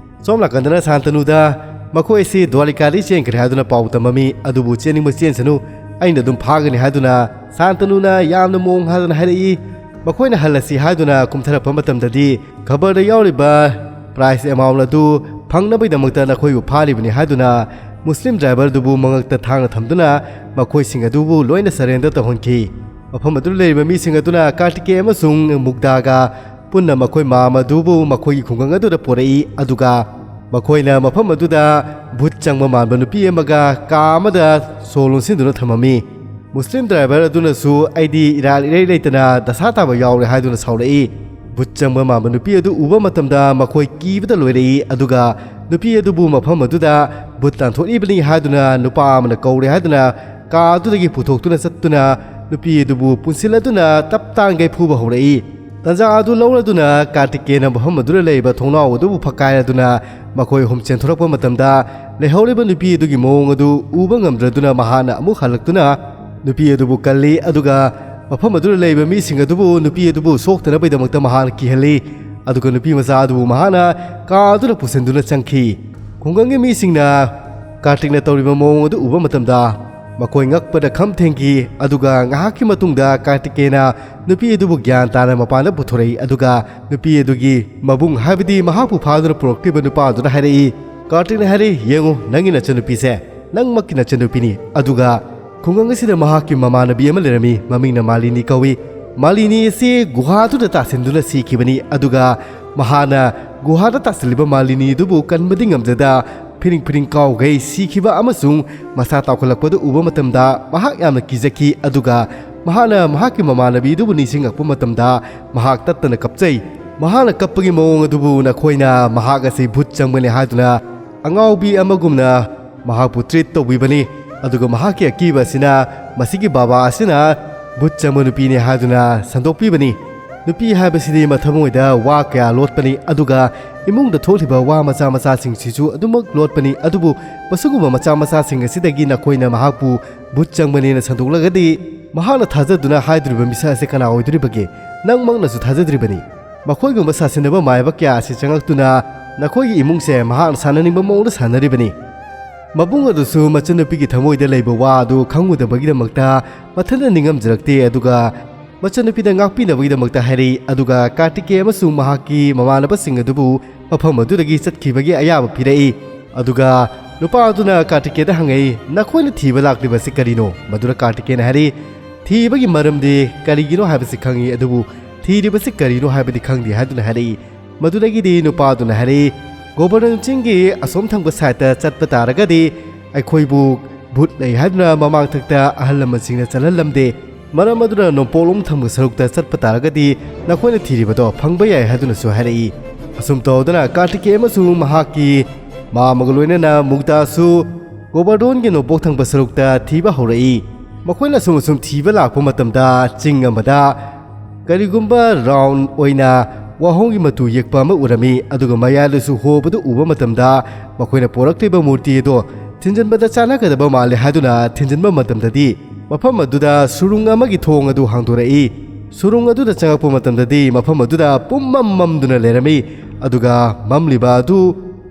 ꯁꯣꯝ ꯅꯥꯀꯟꯗꯅ ꯁꯥꯟꯇꯅꯨꯗ ꯃꯈꯣꯏ ꯑꯁꯤ ꯗ꯭ꯋꯥꯔꯤꯀꯥꯗꯒꯤ ꯆꯦꯟꯈ꯭ꯔꯦ ꯍꯥꯏꯗꯨꯅ ꯄꯥꯎ ꯇꯝꯃꯝꯃꯤ, ꯑꯗꯨꯕꯨ ꯆꯦꯟꯅꯤꯡꯕ ꯆꯦꯟꯁꯅꯨ, ꯑꯩꯅ ꯑꯗꯨꯝ ꯐꯥꯒꯅꯤ ꯍꯥꯏꯗꯨꯅ ꯁꯥꯟꯇꯅꯨꯅ ꯌꯥꯝꯅ ꯃꯑꯣꯡ ꯍꯥꯗꯅ ꯍꯥꯏꯔꯛꯏ꯫ ꯃꯈꯣꯏꯅ ꯍꯜꯂꯁꯤ ꯍꯥꯏꯗꯨꯅ ꯀꯨꯝꯊꯔꯛꯄ ꯃꯇꯝꯗꯗꯤ ꯈꯕꯔꯗ ꯌꯥꯎꯔꯤꯕ prize amount ꯑꯗꯨ ꯐꯪꯅꯕꯒꯤꯗꯃꯛꯇ ꯅꯈꯣꯏꯕꯨ ꯐꯥꯔꯤꯕꯅꯤ ꯍꯥꯏꯗꯨꯅ ꯃꯨꯁꯂꯤꯝ driver ꯗꯨꯕꯨ ꯃꯉꯛꯇ ꯊꯥꯡꯅ ꯊꯝꯗꯨꯅ ꯃꯈꯣꯏꯁꯤꯡ ꯑꯗꯨꯕꯨ ꯂꯣꯏꯅ surrender ꯇꯧꯍꯟꯈꯤ꯫ ꯃꯐꯝ ꯑꯗꯨꯗ ꯂꯩꯔꯤꯕ ꯃꯤꯁꯤꯡ ꯑꯗꯨꯅ ꯀꯥꯔꯇꯤꯀꯦ ꯑꯃꯁꯨꯡ ꯃꯨꯛꯗꯥꯒ ꯄꯨꯟꯅ ꯃꯈꯣꯏ ꯃꯥꯝ ꯑꯗꯨꯕꯨ ꯃꯈꯣꯏꯒꯤ ꯈꯨꯡꯒꯪ ꯑꯗꯨꯗ ꯄꯨꯔꯛꯏ, ꯑꯗꯨꯒ ꯃꯈꯣꯏꯅ ꯃꯐꯝ ꯑꯗꯨꯗ ꯚꯨꯠ ꯆꯪꯕ ꯃꯥꯟꯕ ꯅꯨꯄꯤ ꯑꯃꯒ ꯀꯥ ꯑꯃꯗ ꯁꯣ ꯂꯣꯟꯁꯤꯟꯗꯨꯅ ꯊꯝꯃꯝꯃꯤ꯫ ꯃꯨꯁꯂꯤꯝ driver ꯑꯗꯨꯅꯁꯨ "ꯑꯩꯗꯤ ꯏꯔꯥꯜ ꯏꯔꯩ ꯂꯩꯇꯅ ꯗꯁꯥ ꯇꯥꯕ ꯌꯥꯎꯔꯦ" ꯍꯥꯏꯗꯨꯅ ꯁꯥꯎꯔꯛꯏ꯫ ꯚꯨꯠ ꯆꯪꯕ ꯃꯥꯟꯕ ꯅꯨꯄꯤ ꯑꯗꯨ ꯎꯕ ꯃꯇꯝꯗ ꯃꯈꯣꯏ ꯀꯤꯕꯗ ꯂꯣꯏꯔꯛꯏ, ꯑꯗꯨꯒ ꯅꯨꯄꯤ ꯑꯗꯨꯕꯨ ꯃꯐꯝ ꯑꯗꯨꯗ ꯚꯨꯠ ꯇꯥꯟꯊꯣꯛꯂꯤꯕꯅꯤ ꯍꯥꯏꯗꯨꯅ ꯅꯨꯄꯥ ꯑꯃꯅ ꯀꯧꯔꯦ ꯍꯥꯏꯗꯨꯅ ꯀꯥ ꯑꯗꯨꯗꯒꯤ ꯄꯨꯊꯣꯛꯇꯨꯅ ꯆꯠꯇꯨꯅ ꯅꯨꯄꯤ ꯑꯗꯨꯕꯨ ꯄꯨꯟꯁꯤꯜꯂꯗꯨꯅ ꯇꯞ ꯇꯥꯡꯒꯩ ꯐꯨꯕ ꯍꯧꯔꯛꯏ꯫ ꯇꯟꯖꯥ ꯑꯗꯨ ꯂꯧꯔꯗꯨꯅ ꯀꯥꯔꯇꯤꯀꯦꯅ ꯃꯐꯝ ꯑꯗꯨꯗ ꯂꯩꯔꯤꯕ ꯊꯣꯡꯅꯥꯎ ꯑꯗꯨꯕꯨ ꯐꯛꯀꯥꯏꯔꯗꯨꯅ ꯃꯈꯣꯏ ꯑꯍꯨꯝ ꯆꯦꯟꯊꯣꯔꯛꯄ ꯃꯇꯝꯗ ꯂꯩꯍꯧꯔꯤꯕ ꯅꯨꯄꯤ ꯑꯗꯨꯒꯤ ꯃꯑꯣꯡ ꯑꯗꯨ ꯎꯕ ꯉꯝꯗ꯭ꯔꯗꯨꯅ ꯃꯍꯥꯛꯅ ꯑꯃꯨꯛ ꯍꯜꯂꯛꯇꯨꯅ ꯅꯨꯄꯤ ꯑꯗꯨꯕꯨ ꯀꯜꯂꯤ, ꯑꯗꯨꯒ ꯃꯐꯝ ꯑꯗꯨꯗ ꯂꯩꯕ ꯃꯤꯁꯤꯡ ꯑꯗꯨꯕꯨ ꯅꯨꯄꯤ ꯑꯗꯨꯕꯨ ꯁꯣꯛꯇꯅꯕꯒꯤꯗꯃꯛꯇ ꯃꯍꯥꯛꯅ ꯀꯤꯍꯜꯂꯤ꯫ ꯑꯗꯨꯒ ꯅꯨꯄꯤ ꯃꯆꯥ ꯑꯗꯨꯕꯨ ꯃꯍꯥꯛꯅ ꯀꯥ ꯑꯗꯨꯗ ꯄꯨꯁꯤꯟꯗꯨꯅ ꯆꯪꯈꯤ꯫ ꯈꯨꯡꯒꯪꯒꯤ ꯃꯤꯁꯤꯡꯅ ꯀꯥꯔꯇꯤꯛꯅ ꯇꯧꯔꯤꯕ ꯃꯑꯣꯡ ꯑꯗꯨ ꯎꯕ ꯃꯇꯝꯗ ꯃꯈꯣꯏ ꯉꯛꯄꯗ ꯈꯝ ꯊꯦꯡꯈꯤ, ꯑꯗꯨꯒ ꯉꯥꯏꯍꯥꯛꯀꯤ ꯃꯇꯨꯡꯗ ꯀꯥꯔꯇꯤꯀꯦꯅ ꯅꯨꯄꯤ ꯑꯗꯨꯕꯨ ꯒ꯭ꯌꯥꯟ ꯇꯥꯅ ꯃꯄꯥꯟꯗ ꯄꯨꯊꯣꯔꯛꯏ, ꯑꯗꯨꯒ ꯅꯨꯄꯤ ꯑꯗꯨꯒꯤ ꯃꯕꯨꯡ, ꯍꯥꯏꯕꯗꯤ ꯃꯍꯥꯛꯄꯨ ꯐꯥꯗꯨꯅ ꯄꯨꯔꯛꯂꯤꯕ ꯅꯨꯄꯥ ꯑꯗꯨꯅ ꯍꯥꯏꯔꯛꯏ꯫ ꯀꯥꯔꯇꯤꯛꯅ ꯍꯥꯏꯔꯛꯏ, "ꯌꯦꯡꯉꯨ, ꯅꯪꯒꯤ ꯅꯆꯟꯅꯨꯄꯤꯁꯦ ꯅꯪꯃꯛꯀꯤ ꯅꯆꯟꯅꯨꯄꯤꯅꯤ, ꯑꯗꯨꯒ ꯈꯨꯡꯒꯪ ꯑꯁꯤꯗ ꯃꯍꯥꯛꯀꯤ ꯃꯃꯥꯟꯅꯕꯤ ꯑꯃ ꯂꯩꯔꯝꯃꯤ, ꯃꯃꯤꯡꯅ ꯃꯥꯂꯤꯅꯤ ꯀꯧꯏ꯫ ꯃꯥꯂꯤꯅꯤ ꯑꯁꯤ ꯒꯨꯍꯥꯗꯨꯗ ꯇꯥꯁꯤꯟꯗꯨꯅ ꯁꯤꯈꯤꯕꯅꯤ, ꯑꯗꯨꯒ ꯃꯍꯥꯛꯅ ꯒꯨꯍꯥꯗ ꯇꯥꯁꯤꯜꯂꯤꯕ ꯃꯥꯂꯤꯅꯤ ꯑꯗꯨꯕꯨ ꯀꯟꯕꯗꯤ ꯉꯝꯖꯗ ꯐꯤꯔꯤꯡ ꯐꯤꯔꯤꯡ ꯀꯥꯎꯈꯩ ꯁꯤꯈꯤꯕ ꯑꯃꯁꯨꯡ ꯃꯁꯥ ꯇꯥꯎꯈꯠꯂꯛꯄꯗꯨ ꯎꯕ ꯃꯇꯝꯗ ꯃꯍꯥꯛ ꯌꯥꯝꯅ ꯀꯤꯖꯈꯤ, ꯑꯗꯨꯒ ꯃꯍꯥꯛꯅ ꯃꯍꯥꯛꯀꯤ ꯃꯃꯥꯟꯅꯕꯤꯗꯨꯕꯨ ꯅꯤꯡꯁꯤꯡꯂꯛꯄ ꯃꯇꯝꯗ ꯃꯍꯥꯛ ꯇꯠꯇꯅ ꯀꯞꯆꯩ꯫ ꯃꯍꯥꯛꯅ ꯀꯞꯄꯒꯤ ꯃꯑꯣꯡ ꯑꯗꯨꯕꯨ ꯅꯈꯣꯏꯅ ꯃꯍꯥꯛ ꯑꯁꯤ ꯚꯨꯠ ꯆꯪꯕꯅꯤ ꯍꯥꯏꯗꯨꯅ ꯑꯉꯥꯎꯕꯤ ꯑꯃꯒꯨꯝꯅ ꯃꯍꯥꯛꯄꯨ treat ꯇꯧꯕꯤꯕꯅꯤ, ꯑꯗꯨꯒ ꯃꯍꯥꯛꯀꯤ ꯑꯀꯤꯕ ꯑꯁꯤꯅ ꯃꯁꯤꯒꯤ ꯕꯥꯕꯥ ꯑꯁꯤꯅ ꯚꯨꯠ ꯆꯪꯕ ꯅꯨꯄꯤꯅꯤ ꯍꯥꯏꯗꯨꯅ ꯁꯟꯗꯣꯛꯄꯤꯕꯅꯤ꯫ ꯅꯨꯄꯤ ꯍꯥꯏꯕꯁꯤꯗꯤ ꯃꯊꯃꯣꯏꯗ ꯋꯥ ꯀꯌꯥ ꯂꯣꯠꯄꯅꯤ, ꯑꯗꯨꯒ ꯏꯃꯨꯡꯗ ꯊꯣꯛꯂꯤꯕ ꯋꯥ ꯃꯆꯥ ꯃꯆꯥꯁꯤꯡꯁꯤꯁꯨ ꯑꯗꯨꯃꯛ ꯂꯣꯠꯄꯅꯤ, ꯑꯗꯨꯕꯨ ꯃꯁꯤꯒꯨꯝꯕ ꯃꯆꯥ ꯃꯆꯥꯁꯤꯡ ꯑꯁꯤꯗꯒꯤ ꯅꯈꯣꯏꯅ ꯃꯍꯥꯛꯄꯨ ꯚꯨꯠ ꯆꯪꯕꯅꯦꯅ ꯁꯟꯗꯣꯛꯂꯒꯗꯤ ꯃꯍꯥꯛꯅ ꯊꯥꯖꯗꯨꯅ ꯍꯥꯏꯗꯣꯔꯤꯕ ꯃꯤꯁꯛ ꯑꯁꯤ ꯀꯅꯥ ꯑꯣꯏꯗꯣꯔꯤꯕꯒꯦ? ꯅꯪꯃꯛꯅꯁꯨ ꯊꯥꯖꯗ꯭ꯔꯤꯕꯅꯤ꯫ ꯃꯈꯣꯏꯒꯨꯝꯕ ꯁꯥꯁꯤꯟꯅꯕ ꯃꯥꯏꯕ ꯀꯌꯥ ꯑꯁꯤ ꯆꯪꯂꯛꯇꯨꯅ ꯅꯈꯣꯏꯒꯤ ꯏꯃꯨꯡꯁꯦ ꯃꯍꯥꯛꯅ ꯁꯥꯟꯅꯅꯤꯡꯕ ꯃꯑꯣꯡꯗ ꯁꯥꯟꯅꯔꯤꯕꯅꯤ꯫ ꯃꯕꯨꯡ ꯑꯗꯨꯁꯨ ꯃꯆꯟꯅꯨꯄꯤꯒꯤ ꯊꯃꯣꯏꯗ ꯂꯩꯕ ꯋꯥ ꯑꯗꯨ ꯈꯪꯉꯨꯗꯕꯒꯤꯗꯃꯛꯇ ꯃꯊꯟꯇ ꯅꯤꯡꯉꯝꯖꯔꯛꯇꯦ, ꯑꯗꯨꯒ ꯃꯆꯟꯅꯨꯄꯤꯗ ꯉꯥꯛꯄꯤꯅꯕꯒꯤꯗꯃꯛꯇ ꯍꯥꯏꯔꯛꯏ꯫ ꯑꯗꯨꯒ ꯀꯥꯔꯇꯤꯀꯦ ꯑꯃꯁꯨꯡ ꯃꯍꯥꯛꯀꯤ ꯃꯃꯥꯟꯅꯕꯁꯤꯡ ꯑꯗꯨꯕꯨ ꯃꯐꯝ ꯑꯗꯨꯗꯒꯤ ꯆꯠꯈꯤꯕꯒꯤ ꯑꯌꯥꯕ ꯄꯤꯔꯛꯏ꯫ ꯑꯗꯨꯒ ꯅꯨꯄꯥ ꯑꯗꯨꯅ ꯀꯥꯔꯇꯤꯀꯦꯗ ꯍꯪꯉꯛꯏ, "ꯅꯈꯣꯏꯅ ꯊꯤꯕ ꯂꯥꯛꯂꯤꯕꯁꯤ ꯀꯔꯤꯅꯣ?" ꯃꯗꯨꯗ ꯀꯥꯔꯇꯤꯀꯦꯅ ꯍꯥꯏꯔꯛꯏ, "ꯊꯤꯕꯒꯤ ꯃꯔꯝꯗꯤ ꯀꯔꯤꯒꯤꯅꯣ ꯍꯥꯏꯕꯁꯤ ꯈꯪꯏ, ꯑꯗꯨꯕꯨ ꯊꯤꯔꯤꯕꯁꯤ ꯀꯔꯤꯅꯣ ꯍꯥꯏꯕꯗꯤ ꯈꯪꯗꯦ" ꯍꯥꯏꯗꯨꯅ ꯍꯥꯏꯔꯛꯏ꯫ ꯃꯗꯨꯗꯒꯤꯗꯤ ꯅꯨꯄꯥ ꯑꯗꯨꯅ ꯍꯥꯏꯔꯛꯏ, "ꯒꯣꯕꯔꯗꯟ ꯆꯤꯡꯒꯤ ꯑꯁꯣꯝ ꯊꯪꯕ ꯁꯥꯏꯠꯇ ꯆꯠꯄ ꯇꯥꯔꯒꯗꯤ ꯑꯩꯈꯣꯏꯕꯨ ꯚꯨꯠ ꯂꯩ ꯍꯥꯏꯗꯨꯅ ꯃꯃꯥꯡꯊꯛꯇ ꯑꯍꯜ ꯂꯃꯟꯁꯤꯡꯅ ꯆꯠꯍꯜꯂꯝꯗꯦ꯫ ꯃꯔꯝ ꯑꯗꯨꯅ ꯅꯣꯡꯄꯣꯛꯂꯣꯝ ꯊꯪꯕ ꯁꯔꯨꯛꯇ ꯆꯠꯄ ꯇꯥꯔꯒꯗꯤ ꯅꯈꯣꯏꯅ ꯊꯤꯔꯤꯕꯗꯣ ꯐꯪꯕ ꯌꯥꯏ" ꯍꯥꯏꯗꯨꯅꯁꯨ ꯍꯥꯏꯔꯛꯏ꯫ ꯑꯁꯨꯝ ꯇꯧꯗꯅ ꯀꯥꯔꯇꯤꯀꯦ ꯑꯃꯁꯨꯡ ꯃꯍꯥꯛꯀꯤ ꯃꯥꯃꯒ ꯂꯣꯏꯅꯅ ꯃꯨꯛꯇꯥꯁꯨ ꯒꯣꯕꯔꯗꯣꯟꯒꯤ ꯅꯣꯡꯄꯣꯛ ꯊꯪꯕ ꯁꯔꯨꯛꯇ ꯊꯤꯕ ꯍꯧꯔꯛꯏ꯫ ꯃꯈꯣꯏꯅ ꯑꯁꯨꯝ ꯑꯁꯨꯝ ꯊꯤꯕ ꯂꯥꯛꯄ ꯃꯇꯝꯗ ꯆꯤꯡ ꯑꯃꯗ ꯀꯔꯤꯒꯨꯝꯕ ꯔꯥꯎꯟ ꯑꯣꯏꯅ ꯋꯥꯍꯣꯡꯒꯤ ꯃꯇꯨ ꯌꯦꯛꯄ ꯑꯃ ꯎꯔꯝꯃꯤ, ꯑꯗꯨꯒ ꯃꯌꯥꯏꯗꯁꯨ ꯍꯣꯕꯗꯨ ꯎꯕ ꯃꯇꯝꯗ ꯃꯈꯣꯏꯅ ꯄꯣꯔꯛꯂꯤꯕ ꯃꯨꯔꯇꯤ ꯑꯗꯣ ꯊꯤꯟꯖꯤꯟꯕꯗ ꯆꯥꯟꯅꯒꯗꯕ ꯃꯥꯜꯂꯦ ꯍꯥꯏꯗꯨꯅ ꯊꯤꯟꯖꯤꯟꯕ ꯃꯇꯝꯗꯗꯤ ꯃꯐꯝ ꯑꯗꯨꯗ ꯁꯨꯔꯨꯡ ꯑꯃꯒꯤ ꯊꯣꯡ ꯑꯗꯨ ꯍꯥꯡꯗꯣꯔꯛꯏ꯫ ꯁꯨꯔꯨꯡ ꯑꯗꯨꯗ ꯆꯪꯉꯛꯄ ꯃꯇꯝꯗꯗꯤ ꯃꯐꯝ ꯑꯗꯨꯗ ꯄꯨꯝꯃꯝ ꯃꯝꯗꯨꯅ ꯂꯩꯔꯝꯃꯤ, ꯑꯗꯨꯒ ꯃꯝꯂꯤꯕ ꯑꯗꯨ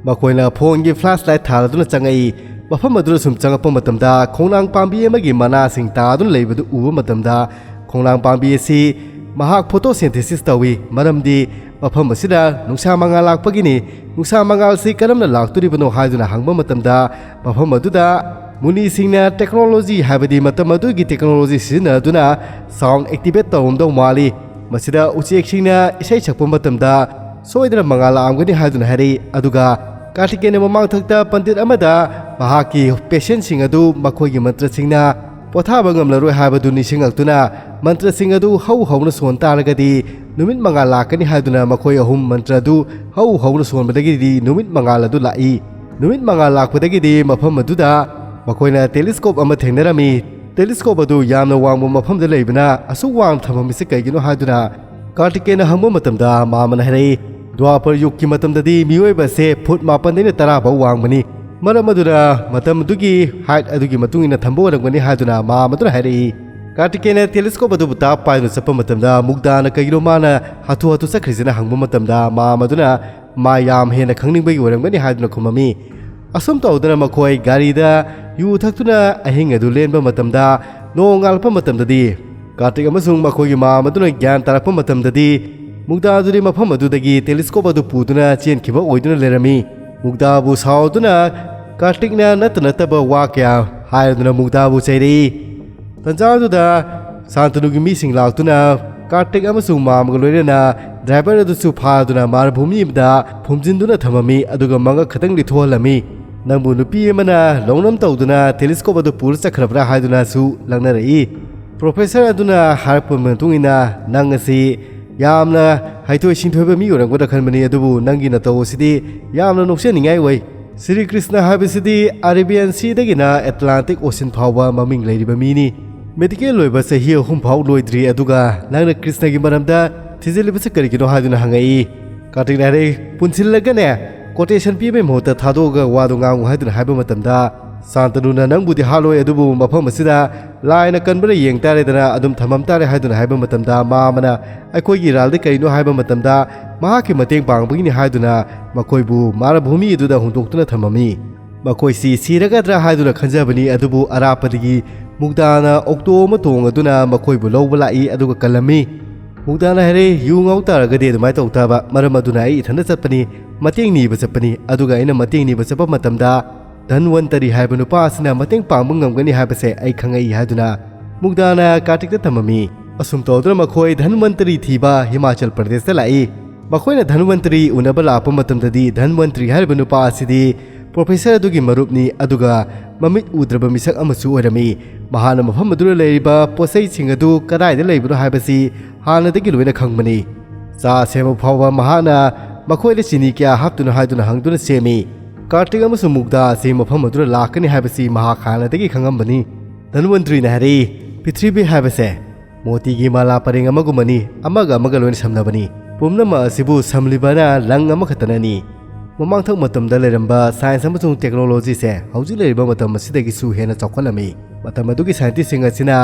ꯃꯈꯣꯏꯅ ꯐꯣꯟꯒꯤ ꯐ꯭ꯂꯥꯁ ꯂꯥꯏꯠ ꯊꯥꯜꯂꯗꯨꯅ ꯆꯪꯉꯛꯏ꯫ ꯃꯐꯝ ꯑꯗꯨꯗ ꯁꯨꯝ ꯆꯪꯉꯛꯄ ꯃꯇꯝꯗ ꯈꯣꯡꯅꯥꯡ ꯄꯥꯝꯕꯤ ꯑꯃꯒꯤ ꯃꯅꯥꯁꯤꯡ ꯇꯥꯗꯨꯅ ꯂꯩꯕꯗꯨ ꯎꯕ ꯃꯇꯝꯗ ꯈꯣꯡꯅꯥꯡ ꯄꯥꯝꯕꯤ ꯑꯁꯤ ꯃꯍꯥꯛ ꯐꯣꯇꯣꯁꯤꯟꯊꯦꯁꯤꯁ ꯇꯧꯏ, ꯃꯔꯝꯗꯤ ꯃꯐꯝ ꯑꯁꯤꯗ ꯅꯨꯡꯁꯥ ꯃꯉꯥꯜ ꯂꯥꯛꯄꯒꯤꯅꯤ꯫ ꯅꯨꯡꯁꯥ ꯃꯉꯥꯜꯁꯤ ꯀꯔꯝꯅ ꯂꯥꯛꯇꯣꯔꯤꯕꯅꯣ ꯍꯥꯏꯗꯨꯅ ꯍꯪꯕ ꯃꯇꯝꯗ ꯃꯐꯝ ꯑꯗꯨꯗ ꯃꯨꯅꯤꯁꯤꯡꯅ ꯇꯦꯛꯅꯣꯂꯣꯖꯤ, ꯍꯥꯏꯕꯗꯤ ꯃꯇꯝ ꯑꯗꯨꯒꯤ ꯇꯦꯛꯅꯣꯂꯣꯖꯤ ꯁꯤꯖꯤꯟꯅꯗꯨꯅ ꯁꯥꯎꯟ ꯑꯦꯛꯇꯤꯚꯦꯠ ꯇꯧꯔꯝꯗꯧ ꯃꯥꯜꯂꯤ꯫ ꯃꯁꯤꯗ ꯎꯆꯦꯛꯁꯤꯡꯅ ꯏꯁꯩ ꯁꯛꯄ ꯃꯇꯝꯗ ꯁꯣꯏꯗꯅ ꯃꯉꯥꯜ ꯂꯥꯛꯑꯝꯒꯅꯤ ꯍꯥꯏꯗꯨꯅ ꯍꯥꯏꯔꯛꯏ꯫ ꯑꯗꯨꯒ ꯀꯥꯔꯇꯤꯀꯦꯟꯅ ꯃꯃꯥꯡꯊꯛꯇ ꯄꯟꯗꯤꯠ ꯑꯃꯗ ꯃꯍꯥꯛꯀꯤ ꯄꯦꯁꯦꯟꯁꯤꯡ ꯑꯗꯨ ꯃꯈꯣꯏꯒꯤ ꯃꯟꯇ꯭ꯔꯁꯤꯡꯅ ꯄꯣꯊꯥꯕ ꯉꯝꯂꯔꯣꯏ ꯍꯥꯏꯕꯗꯨ ꯅꯤꯡꯁꯤꯡꯂꯛꯇꯨꯅ ꯃꯟꯇ꯭ꯔꯁꯤꯡ ꯑꯗꯨ ꯍꯧ ꯍꯧꯅ ꯁꯣꯟ ꯇꯥꯔꯒꯗꯤ ꯅꯨꯃꯤꯠ ꯃꯉꯥꯜ ꯂꯥꯛꯀꯅꯤ ꯍꯥꯏꯗꯨꯅ ꯃꯈꯣꯏ ꯑꯍꯨꯝ ꯃꯟꯇ꯭ꯔ ꯑꯗꯨ ꯍꯧ ꯍꯧꯅ ꯁꯣꯟꯕꯗꯒꯤꯗꯤ ꯅꯨꯃꯤꯠ ꯃꯉꯥꯜ ꯑꯗꯨ ꯂꯥꯛꯏ꯫ ꯅꯨꯃꯤꯠ ꯃꯉꯥꯜ ꯂꯥꯛꯄꯗꯒꯤꯗꯤ ꯃꯐꯝ ꯑꯗꯨꯗ ꯃꯈꯣꯏꯅ ꯇꯦꯂꯤꯁꯀꯣꯞ ꯑꯃ ꯊꯦꯡꯅꯔꯝꯃꯤ꯫ ꯇꯦꯂꯤꯁꯀꯣꯞ ꯑꯗꯨ ꯌꯥꯝꯅ ꯋꯥꯡꯕ ꯃꯐꯝꯗ ꯂꯩꯕꯅ ꯑꯁꯨꯛ ꯋꯥꯡꯅ ꯊꯝꯃꯝꯃꯤꯁꯤ ꯀꯩꯒꯤꯅꯣ ꯍꯥꯏꯗꯨꯅ ꯀꯥꯔꯇꯤꯀꯦꯟꯅ ꯍꯪꯕ ꯃꯇꯝꯗ ꯃꯥꯃꯅ ꯍꯥꯏꯔꯛꯏ, "ꯗ꯭ꯋꯥꯄꯔ ꯌꯨꯒꯀꯤ ꯃꯇꯝꯗꯗꯤ ꯃꯤꯑꯣꯏꯕ ꯑꯁꯦ ꯐꯨꯠ ꯃꯥꯄꯟꯗꯩꯅ ꯇꯔꯥ ꯐꯥꯎ ꯋꯥꯡꯕꯅꯤ꯫ ꯃꯔꯝ ꯑꯗꯨꯅ ꯃꯇꯝ ꯑꯗꯨꯒꯤ ꯍꯥꯏꯠ ꯑꯗꯨꯒꯤ ꯃꯇꯨꯡ ꯏꯟꯅ ꯊꯝꯕ ꯑꯣꯏꯔꯝꯒꯅꯤ" ꯍꯥꯏꯗꯨꯅ ꯃꯥꯃꯗꯨꯅ ꯍꯥꯏꯔꯛꯏ꯫ ꯀꯥꯔꯇꯤꯀꯦꯌꯟꯅ ꯇꯦꯂꯤꯁꯀꯣꯞ ꯑꯗꯨꯕꯨ ꯇꯥꯞ ꯄꯥꯏꯗꯨꯅ ꯆꯠꯄ ꯃꯇꯝꯗ ꯃꯨꯛꯗꯥꯅ ꯀꯩꯒꯤꯅꯣ ꯃꯥꯅ ꯍꯥꯊꯨ ꯍꯥꯊꯨ ꯆꯠꯈ꯭ꯔꯤꯁꯤꯅ ꯍꯪꯕ ꯃꯇꯝꯗ ꯃꯥꯝ ꯑꯗꯨꯅ ꯃꯥ ꯌꯥꯝ ꯍꯦꯟꯅ ꯈꯪꯅꯤꯡꯕꯒꯤ ꯑꯣꯏꯔꯝꯒꯅꯤ ꯍꯥꯏꯗꯨꯅ ꯈꯨꯝꯃꯝꯃꯤ꯫ ꯑꯁꯨꯝ ꯇꯧꯗꯅ ꯃꯈꯣꯏ ꯒꯥꯔꯤꯗ ꯌꯨ ꯊꯛꯇꯨꯅ ꯑꯍꯤꯡ ꯑꯗꯨ ꯂꯦꯟꯕ ꯃꯇꯝꯗ ꯅꯣꯡꯉꯥꯜꯂꯛꯄ ꯃꯇꯝꯗꯗꯤ ꯀꯥꯔꯇꯤꯛ ꯑꯃꯁꯨꯡ ꯃꯈꯣꯏꯒꯤ ꯃꯥꯝ ꯑꯗꯨꯅ ꯒ꯭ꯌꯥꯟ ꯇꯥꯔꯛꯄ ꯃꯇꯝꯗꯗꯤ ꯃꯨꯛꯗꯥ ꯑꯗꯨꯗꯤ ꯃꯐꯝ ꯑꯗꯨꯗꯒꯤ ꯇꯦꯂꯤꯁꯀꯣꯞ ꯑꯗꯨ ꯄꯨꯗꯨꯅ ꯆꯦꯟꯈꯤꯕ ꯑꯣꯏꯗꯨꯅ ꯂꯩꯔꯝꯃꯤ꯫ ꯃꯨꯛꯗꯥꯕꯨ ꯁꯥꯎꯗꯨꯅ ꯀꯥꯔꯇꯤꯛꯅ ꯅꯠꯇ ꯅꯠꯇꯕ ꯋꯥ ꯀꯌꯥ ꯍꯥꯏꯔꯗꯨꯅ ꯃꯨꯛꯗꯥꯕꯨ ꯆꯩꯔꯛꯏ꯫ ꯇꯟꯖꯥꯗꯨꯗ ꯁꯥꯟꯇꯅꯨꯒꯤ ꯃꯤꯁꯤꯡ ꯂꯥꯛꯇꯨꯅ ꯀꯥꯔꯇꯤꯛ ꯑꯃꯁꯨꯡ ꯃꯥꯝꯒ ꯂꯣꯏꯅꯅ ꯗ꯭ꯔꯥꯏꯚꯔ ꯑꯗꯨꯁꯨ ꯐꯥꯗꯨꯅ ꯃꯥꯔꯚꯨꯃꯤ ꯑꯃꯗ ꯐꯨꯝꯖꯤꯟꯗꯨꯅ ꯊꯝꯃꯝꯃꯤ, ꯑꯗꯨꯒ ꯃꯉꯛ ꯈꯛꯇꯪꯗꯤ ꯊꯣꯛꯍꯜꯂꯝꯃꯤ꯫ "ꯅꯪꯕꯨ ꯅꯨꯄꯤ ꯑꯃꯅ ꯂꯧꯅꯝ ꯇꯧꯗꯨꯅ ꯇꯦꯂꯤꯁꯀꯣꯞ ꯑꯗꯨ ꯄꯨꯔ ꯆꯠꯈ꯭ꯔꯕ꯭ꯔꯥ?" ꯍꯥꯏꯗꯨꯅꯁꯨ ꯂꯛꯅꯔꯛꯏ꯫ ꯄ꯭ꯔꯣꯐꯦꯁꯔ ꯑꯗꯨꯅ ꯍꯥꯏꯔꯛꯄ ꯃꯇꯨꯡ ꯏꯟꯅ, "ꯅꯪ ꯑꯁꯤ ꯌꯥꯝꯅ ꯍꯩꯊꯣꯏ ꯁꯤꯡꯊꯣꯏꯕ ꯃꯤ ꯑꯣꯏꯔꯝꯒꯗ꯭ꯔꯥ ꯈꯟꯕꯅꯤ, ꯑꯗꯨꯕꯨ ꯅꯪꯒꯤ ꯅꯇꯧ ꯑꯁꯤꯗꯤ ꯌꯥꯝꯅ ꯅꯣꯛꯆꯅꯤꯡꯉꯥꯏ ꯑꯣꯏ꯫ ꯁ꯭ꯔꯤ ꯀ꯭ꯔꯤꯁꯅ ꯍꯥꯏꯕꯁꯤꯗꯤ ꯑꯔꯦꯕꯤꯌꯥꯟ ꯁꯤꯗꯒꯤꯅ ꯑꯦꯇꯂꯥꯟꯇꯤꯛ ꯑꯣꯁꯤꯟ ꯐꯥꯎꯕ ꯃꯃꯤꯡ ꯂꯩꯔꯤꯕ ꯃꯤꯅꯤ꯫ ꯃꯦꯗꯤꯀꯦꯜ ꯂꯣꯏꯕ ꯆꯍꯤ ꯑꯍꯨꯝ ꯐꯥꯎ ꯂꯣꯏꯗ꯭ꯔꯤ, ꯑꯗꯨꯒ ꯅꯪꯅ ꯀ꯭ꯔꯤꯁꯅꯒꯤ ꯃꯔꯝꯗ ꯊꯤꯖꯤꯜꯂꯤꯕꯁꯤ ꯀꯔꯤꯒꯤꯅꯣ?" ꯍꯥꯏꯗꯨꯅ ꯍꯪꯉꯛꯏ꯫ ꯀꯥꯔꯇꯤꯛꯅ ꯍꯥꯏꯔꯛꯏ, "ꯄꯨꯟꯁꯤꯜꯂꯒꯅꯦ, ꯀꯣꯇꯦꯁꯟ ꯄꯤꯕꯒꯤ ꯃꯍꯨꯠꯇ ꯊꯥꯗꯣꯛꯑꯒ ꯋꯥꯗꯨ ꯉꯥꯡꯉꯨ" ꯍꯥꯏꯗꯨꯅ ꯍꯥꯏꯕ ꯃꯇꯝꯗ, ꯁꯥꯟꯇꯅꯨꯅ, "ꯅꯪꯕꯨꯗꯤ ꯍꯥꯠꯂꯣꯏ, ꯑꯗꯨꯕꯨ ꯃꯐꯝ ꯑꯁꯤꯗ ꯂꯥꯏꯅ ꯀꯟꯕꯅ ꯌꯦꯡ ꯇꯥꯔꯦꯗꯅ, ꯑꯗꯨꯝ ꯊꯝꯃꯝ ꯇꯥꯔꯦ" ꯍꯥꯏꯗꯨꯅ ꯍꯥꯏꯕ ꯃꯇꯝꯗ, ꯃꯥꯝ ꯑꯃꯅ, "ꯑꯩꯈꯣꯏꯒꯤ ꯏꯔꯥꯜꯗꯤ ꯀꯔꯤꯅꯣ?" ꯍꯥꯏꯕ ꯃꯇꯝꯗ, "ꯃꯍꯥꯛꯀꯤ ꯃꯇꯦꯡ ꯄꯥꯡꯕꯒꯤꯅꯤ" ꯍꯥꯏꯗꯨꯅ ꯃꯈꯣꯏꯕꯨ ꯃꯥꯔꯚꯨꯃꯤ ꯑꯗꯨꯗ ꯍꯨꯟꯗꯣꯛꯇꯨꯅ ꯊꯝꯃꯝꯃꯤ꯫ ꯃꯈꯣꯏꯁꯤ ꯁꯤꯔꯒꯗ꯭ꯔꯥ ꯍꯥꯏꯗꯨꯅ ꯈꯟꯖꯕꯅꯤ, ꯑꯗꯨꯕꯨ ꯑꯔꯥꯞꯄꯗꯒꯤ ꯃꯨꯛꯗꯥꯅ ꯑꯣꯛꯇꯣ ꯑꯃ ꯇꯣꯡꯗꯨꯅ ꯃꯈꯣꯏꯕꯨ ꯂꯧꯕ ꯂꯥꯛꯏ, ꯑꯗꯨꯒ ꯀꯜꯂꯝꯃꯤ꯫ ꯃꯨꯛꯗꯥꯅ ꯍꯥꯏꯔꯦ, "ꯌꯨ ꯉꯥꯎ ꯇꯥꯔꯒꯗꯤ ꯑꯗꯨꯃꯥꯏꯅ ꯇꯧ ꯇꯥꯕ, ꯃꯔꯝ ꯑꯗꯨꯅ ꯑꯩ ꯏꯊꯟꯇ ꯆꯠꯄꯅꯤ, ꯃꯇꯦꯡ ꯅꯤꯕ ꯆꯠꯄꯅꯤ, ꯑꯗꯨꯒ ꯑꯩꯅ ꯃꯇꯦꯡ ꯅꯤꯕ ꯆꯠꯄ ꯃꯇꯝꯗ ꯙꯟꯋꯟꯇꯔꯤ ꯍꯥꯏꯕ ꯅꯨꯄꯥ ꯑꯁꯤꯅ ꯃꯇꯦꯡ ꯄꯥꯡꯕ ꯉꯝꯒꯅꯤ ꯍꯥꯏꯕꯁꯦ ꯑꯩ ꯈꯪꯉꯛꯏ" ꯍꯥꯏꯗꯨꯅ ꯃꯨꯛꯗꯥꯅ ꯀꯥꯔꯇꯤꯛꯇ ꯇꯝꯃꯝꯃꯤ꯫ ꯑꯁꯨꯝ ꯇꯧꯗꯨꯅ ꯃꯈꯣꯏ ꯙꯟꯋꯟꯇꯔꯤ ꯊꯤꯕ ꯍꯤꯃꯥꯆꯜ ꯄ꯭ꯔꯗꯦꯁꯇ ꯂꯥꯛꯏ꯫ ꯃꯈꯣꯏꯅ ꯙꯟꯋꯟꯇꯔꯤ ꯎꯅꯕ ꯂꯥꯛꯄ ꯃꯇꯝꯗꯗꯤ, ꯙꯟꯋꯟꯇꯔꯤ ꯍꯥꯏꯔꯤꯕ ꯅꯨꯄꯥ ꯑꯁꯤꯗꯤ ꯄ꯭ꯔꯣꯐꯦꯁꯔ ꯑꯗꯨꯒꯤ ꯃꯔꯨꯞꯅꯤ, ꯑꯗꯨꯒ ꯃꯃꯤꯠ ꯎꯗ꯭ꯔꯕ ꯃꯤꯁꯛ ꯑꯃꯁꯨ ꯑꯣꯏꯔꯝꯃꯤ꯫ ꯃꯍꯥꯛꯅ ꯃꯐꯝ ꯑꯗꯨꯗ ꯂꯩꯔꯤꯕ ꯄꯣꯠꯆꯩꯁꯤꯡ ꯑꯗꯨ ꯀꯗꯥꯏꯗ ꯂꯩꯕꯅꯣ ꯍꯥꯏꯕꯁꯤ ꯍꯥꯟꯅꯗꯒꯤ ꯂꯣꯏꯅ ꯈꯪꯕꯅꯤ꯫ ꯆꯥ ꯁꯦꯝꯕ ꯐꯥꯎꯕ ꯃꯍꯥꯛꯅ ꯃꯈꯣꯏꯗ ꯆꯤꯅꯤ ꯀꯌꯥ ꯍꯥꯞꯇꯨꯅ ꯍꯥꯏꯗꯨꯅ ꯍꯪꯗꯨꯅ ꯁꯦꯝꯃꯤ꯫ ꯀꯥꯔꯇꯤꯛ ꯑꯃꯁꯨꯡ ꯃꯨꯛꯗꯥ ꯑꯁꯤ ꯃꯐꯝ ꯑꯗꯨꯗ ꯂꯥꯛꯀꯅꯤ ꯍꯥꯏꯕꯁꯤ ꯃꯍꯥꯛ ꯍꯥꯟꯅꯗꯒꯤ ꯈꯪꯉꯝꯕꯅꯤ꯫ ꯙꯟꯋꯟꯇ꯭ꯔꯤꯅ ꯍꯥꯏꯔꯛꯏ, "ꯄ꯭ꯔꯤꯊꯤꯕꯤ ꯍꯥꯏꯕꯁꯦ ꯃꯣꯇꯤꯒꯤ ꯃꯥꯂꯥ ꯄꯔꯦꯡ ꯑꯃꯒꯨꯝꯕꯅꯤ, ꯑꯃꯒ ꯑꯃꯒ ꯂꯣꯏꯅ ꯁꯝꯅꯕꯅꯤ꯫ ꯄꯨꯝꯅꯃꯛ ꯑꯁꯤꯕꯨ ꯁꯝꯂꯤꯕꯅ ꯂꯪ ꯑꯃꯈꯛꯇꯅꯅꯤ"꯫ ꯃꯃꯥꯡꯊꯪ ꯃꯇꯝꯗ ꯂꯩꯔꯝꯕ ꯁꯥꯏꯟꯁ ꯑꯃꯁꯨꯡ ꯇꯦꯛꯅꯣꯂꯣꯖꯤꯁꯦ ꯍꯧꯖꯤꯛ ꯂꯩꯔꯤꯕ ꯃꯇꯝ ꯑꯁꯤꯗꯒꯤꯁꯨ ꯍꯦꯟꯅ ꯆꯥꯎꯈꯠꯂꯝꯃꯤ꯫ ꯃꯇꯝ ꯑꯗꯨꯒꯤ ꯁꯥꯏꯟꯇꯤꯁꯁꯤꯡ ꯑꯁꯤꯅ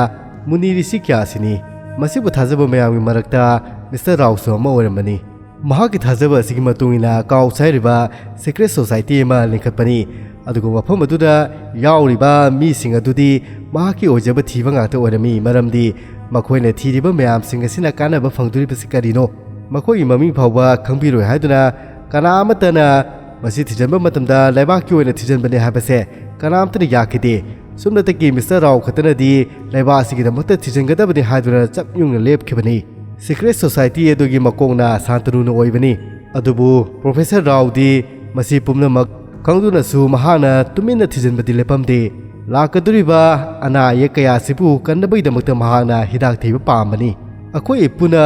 ꯃꯨꯅꯤ ꯔꯤꯁꯤ ꯀꯌꯥ ꯑꯁꯤꯅꯤ꯫ ꯃꯁꯤꯕꯨ ꯊꯥꯖꯕ ꯃꯌꯥꯝꯒꯤ ꯃꯔꯛꯇ ꯃꯤꯁꯇꯔ ꯔꯥꯎꯁꯨ ꯑꯃ ꯑꯣꯏꯔꯝꯕꯅꯤ꯫ ꯃꯍꯥꯛꯀꯤ ꯊꯥꯖꯕ ꯑꯁꯤꯒꯤ ꯃꯇꯨꯡ ꯏꯟꯅ ꯀꯥꯎꯁ ꯍꯥꯏꯔꯤꯕ secret society ꯑꯃ ꯂꯤꯡꯈꯠꯄꯅꯤ꯫ ꯑꯗꯨꯒ ꯃꯐꯝ ꯑꯗꯨꯗ ꯌꯥꯎꯔꯤꯕ ꯃꯤꯁꯤꯡ ꯑꯗꯨꯗꯤ ꯃꯍꯥꯛꯀꯤ ꯑꯣꯏꯖꯕ ꯊꯤꯕ ꯉꯥꯛꯇ ꯑꯣꯏꯔꯝꯃꯤ, ꯃꯔꯝꯗꯤ ꯃꯈꯣꯏꯅ ꯊꯤꯔꯤꯕ ꯃꯌꯥꯝꯁꯤꯡ ꯑꯁꯤꯅ ꯀꯥꯟꯅꯕ ꯐꯪꯗꯣꯔꯤꯕꯁꯤ ꯀꯔꯤꯅꯣ? ꯃꯈꯣꯏꯒꯤ ꯃꯃꯤꯡ ꯐꯥꯎꯕ ꯈꯪꯕꯤꯔꯣꯏ ꯍꯥꯏꯗꯨꯅ ꯀꯅꯥ ꯑꯃꯠꯇꯅ ꯃꯁꯤ ꯊꯤꯖꯤꯟꯕ ꯃꯇꯝꯗ ꯂꯩꯕꯥꯛꯀꯤ ꯑꯣꯏꯅ ꯊꯤꯖꯤꯟꯕꯅꯤ ꯍꯥꯏꯕꯁꯦ ꯀꯅꯥꯝꯇꯅ ꯌꯥꯈꯤꯗꯦ꯫ ꯁꯨꯞꯅꯇꯒꯤ ꯃꯤꯁꯇꯔ ꯔꯥꯎ ꯈꯛꯇꯅꯗꯤ ꯂꯩꯕꯥꯛ ꯑꯁꯤꯒꯤꯗꯃꯛꯇ ꯊꯤꯖꯤꯟꯒꯗꯕꯅꯤ ꯍꯥꯏꯗꯨꯅ ꯆꯞ ꯌꯨꯡꯅ ꯂꯦꯞꯈꯤꯕꯅꯤ꯫ Secret society ꯑꯗꯨꯒꯤ ꯃꯀꯣꯛꯅ ꯁꯥꯟꯇꯅꯨꯅ ꯑꯣꯏꯕꯅꯤ꯫ ꯑꯗꯨꯕꯨ ꯄ꯭ꯔꯣꯐꯦꯁꯔ ꯔꯥꯎꯗꯤ ꯃꯁꯤ ꯄꯨꯝꯅꯃꯛ ꯈꯪꯗꯨꯅꯁꯨ ꯃꯍꯥꯛꯅ ꯇꯨꯃꯤꯟꯅ ꯊꯤꯖꯤꯟꯕꯗꯤ ꯂꯦꯞꯄꯝꯗꯦ꯫ ꯂꯥꯛꯀꯗꯧꯔꯤꯕ ꯑꯅꯥ ꯑꯌꯦꯛ ꯀꯌꯥ ꯑꯁꯤꯕꯨ ꯀꯟꯅꯕꯒꯤꯗꯃꯛꯇ ꯃꯍꯥꯛꯅ ꯍꯤꯗꯥꯛ ꯊꯤꯕ ꯄꯥꯝꯕꯅꯤ꯫ ꯑꯩꯈꯣꯏ ꯄꯨꯟꯅ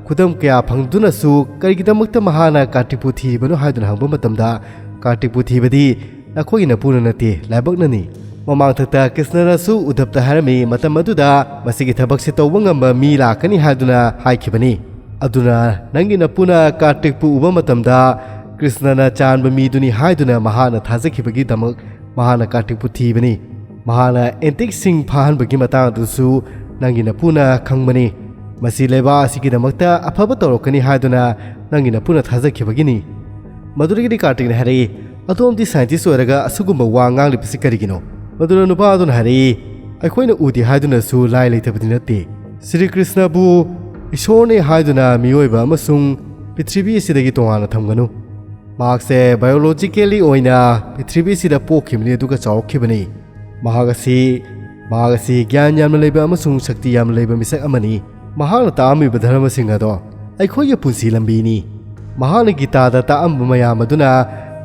ꯈꯨꯗꯝ ꯀꯌꯥ ꯐꯪꯗꯨꯅꯁꯨ ꯀꯔꯤꯒꯤꯗꯃꯛꯇ ꯃꯍꯥꯛꯅ ꯀꯥꯔꯇꯤꯛꯄꯨ ꯊꯤꯔꯤꯕꯅꯣ ꯍꯥꯏꯗꯨꯅ ꯍꯪꯕ ꯃꯇꯝꯗ, ꯀꯥꯔꯇꯤꯛꯄꯨ ꯊꯤꯕꯗꯤ ꯅꯈꯣꯏꯒꯤ ꯅꯄꯨꯅ ꯅꯠꯇꯦ, ꯂꯥꯏꯕꯛꯅꯅꯤ꯫ ꯃꯃꯥꯡꯊꯛꯇ ꯀ꯭ꯔꯤꯁꯅꯅꯁꯨ ꯎꯗꯞꯇ ꯍꯥꯏꯔꯝꯃꯤ, ꯃꯇꯝ ꯑꯗꯨꯗ ꯃꯁꯤꯒꯤ ꯊꯕꯛꯁꯦ ꯇꯧꯕ ꯉꯝꯕ ꯃꯤ ꯂꯥꯛꯀꯅꯤ ꯍꯥꯏꯗꯨꯅ ꯍꯥꯏꯈꯤꯕꯅꯤ꯫ ꯑꯗꯨꯅ ꯅꯪꯒꯤ ꯅꯄꯨꯅ ꯀꯥꯔꯇꯤꯛꯄꯨ ꯎꯕ ꯃꯇꯝꯗ ꯀ꯭ꯔꯤꯁꯅꯅ ꯆꯥꯟꯕ ꯃꯤꯗꯨꯅꯤ ꯍꯥꯏꯗꯨꯅ ꯃꯍꯥꯛꯅ ꯊꯥꯖꯈꯤꯕꯒꯤꯗꯃꯛ ꯃꯍꯥꯛꯅ ꯀꯥꯔꯇꯤꯛꯄꯨ ꯊꯤꯕꯅꯤ꯫ ꯃꯍꯥꯛꯅ ꯑꯦꯟꯇꯤꯛꯁꯤꯡ ꯐꯥꯍꯟꯕꯒꯤ ꯃꯇꯥꯡ ꯑꯗꯨꯁꯨ ꯅꯪꯒꯤ ꯅꯄꯨꯅ ꯈꯪꯕꯅꯤ꯫ ꯃꯁꯤ ꯂꯩꯕꯥꯛ ꯑꯁꯤꯒꯤꯗꯃꯛꯇ ꯑꯐꯕ ꯇꯧꯔꯛꯀꯅꯤ ꯍꯥꯏꯗꯨꯅ ꯅꯪꯒꯤ ꯅꯄꯨꯅ ꯊꯥꯖꯈꯤꯕꯒꯤꯅꯤ꯫ ꯃꯗꯨꯗꯒꯤꯗꯤ ꯀꯥꯔꯇꯤꯛꯅ ꯍꯥꯏꯔꯛꯏ, "ꯑꯗꯣꯝꯗꯤ ꯁꯥꯏꯟꯇꯤꯁ ꯑꯣꯏꯔꯒ ꯑꯁꯤꯒꯨꯝꯕ ꯋꯥ ꯉꯥꯡꯂꯤꯕꯁꯤ ꯀꯔꯤꯒꯤꯅꯣ?" ꯃꯗꯨꯗ ꯅꯨꯄꯥ ꯑꯗꯨꯅ ꯍꯥꯏꯔꯛꯏ, "ꯑꯩꯈꯣꯏꯅ ꯎꯗꯦ ꯍꯥꯏꯗꯨꯅꯁꯨ ꯂꯥꯏ ꯂꯩꯇꯕꯗꯤ ꯅꯠꯇꯦ꯫ ꯁ꯭ꯔꯤ ꯀ꯭ꯔꯤꯁꯅꯕꯨ ꯏꯁꯣꯔꯅꯤ ꯍꯥꯏꯗꯨꯅ ꯃꯤꯑꯣꯏꯕ ꯑꯃꯁꯨꯡ ꯄ꯭ꯔꯤꯊꯤꯕꯤ ꯑꯁꯤꯗꯒꯤ ꯇꯣꯉꯥꯟꯅ ꯊꯝꯒꯅꯨ꯫ ꯃꯍꯥꯛꯁꯦ biologically ꯑꯣꯏꯅ ꯄ꯭ꯔꯤꯊꯤꯕꯤ ꯑꯁꯤꯗ ꯄꯣꯛꯈꯤꯕꯅꯤ ꯑꯗꯨꯒ ꯆꯥꯎꯔꯛꯈꯤꯕꯅꯤ꯫ ꯃꯍꯥꯛ ꯑꯁꯤ, ꯃꯍꯥꯛ ꯑꯁꯤ ꯒ꯭ꯌꯥꯟ ꯌꯥꯝꯅ ꯂꯩꯕ ꯑꯃꯁꯨꯡ ꯁꯛꯇꯤ ꯌꯥꯝꯅ ꯂꯩꯕ ꯃꯤꯁꯛ ꯑꯃꯅꯤ꯫ ꯃꯍꯥꯛꯅ ꯇꯥꯛꯑꯝꯃꯤꯕ ꯙꯔꯃꯁꯤꯡ ꯑꯗꯣ ꯑꯩꯈꯣꯏꯒꯤ ꯄꯨꯟꯁꯤ ꯂꯝꯕꯤꯅꯤ꯫ ꯃꯍꯥꯛꯅ ꯒꯤꯇꯥꯗ ꯇꯥꯛꯑꯝꯕ ꯃꯌꯥꯝ ꯑꯗꯨꯅ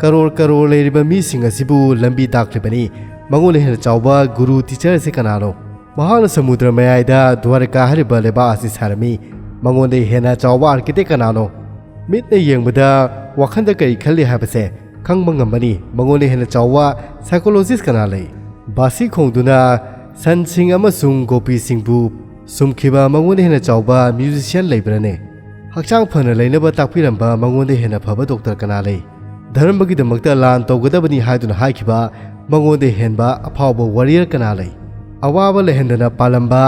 ꯀꯔꯣꯔ ꯀꯔꯣꯔ ꯂꯩꯔꯤꯕ ꯃꯤꯁꯤꯡ ꯑꯁꯤꯕꯨ ꯂꯝꯕꯤ ꯇꯥꯛꯂꯤꯕꯅꯤ꯫ ꯃꯉꯣꯟꯗ ꯍꯦꯟꯅ ꯆꯥꯎꯕ ꯒꯨꯔꯨ ꯇꯤꯆꯔ ꯑꯁꯤ ꯀꯅꯥꯅꯣ? ꯃꯍꯥꯛꯅ ꯁꯃꯨꯗ꯭ꯔ ꯃꯌꯥꯏꯗ ꯗ꯭ꯋꯥꯔꯀꯥ ꯍꯥꯏꯔꯤꯕ ꯂꯩꯕꯥꯛ ꯑꯁꯤ ꯁꯥꯔꯝꯃꯤ꯫ ꯃꯉꯣꯟꯗ ꯍꯦꯟꯅ ꯆꯥꯎꯕ architect ꯀꯅꯥꯅꯣ? ꯃꯤꯠꯅ ꯌꯦꯡꯕꯗ ꯋꯥꯈꯜꯗ ꯀꯔꯤ ꯈꯜꯂꯤ ꯍꯥꯏꯕꯁꯦ ꯈꯪꯕ ꯉꯝꯕꯅꯤ꯫ ꯃꯉꯣꯟꯗ ꯍꯦꯟꯅ ꯆꯥꯎꯕ psychologist ꯀꯅꯥ ꯂꯩ? ꯕꯥꯁꯤ ꯈꯣꯡꯗꯨꯅ ꯁꯟꯁꯤꯡ ꯑꯃꯁꯨꯡ ꯒꯣꯄꯤꯁꯤꯡꯕꯨ ꯁꯨꯝꯈꯤꯕ ꯃꯉꯣꯟꯗ ꯍꯦꯟꯅ ꯆꯥꯎꯕ musician ꯂꯩꯕ꯭ꯔꯅꯦ? ꯍꯛꯆꯥꯡ ꯐꯅ ꯂꯩꯅꯕ ꯇꯥꯛꯄꯤꯔꯝꯕ ꯃꯉꯣꯟꯗ ꯍꯦꯟꯅ ꯐꯕ doctor ꯀꯅꯥ ꯂꯩ? ꯙꯔꯃꯒꯤꯗꯃꯛꯇ ꯂꯥꯟ ꯇꯧꯒꯗꯕꯅꯤ ꯍꯥꯏꯗꯨꯅ ꯍꯥꯏꯈꯤꯕ ꯃꯉꯣꯟꯗ ꯍꯦꯟꯕ ꯑꯐꯥꯎꯕ warrior ꯀꯅꯥ ꯂꯩ? ꯑꯋꯥꯕ ꯂꯩꯍꯟꯗꯅ ꯄꯥꯜꯂꯝꯕ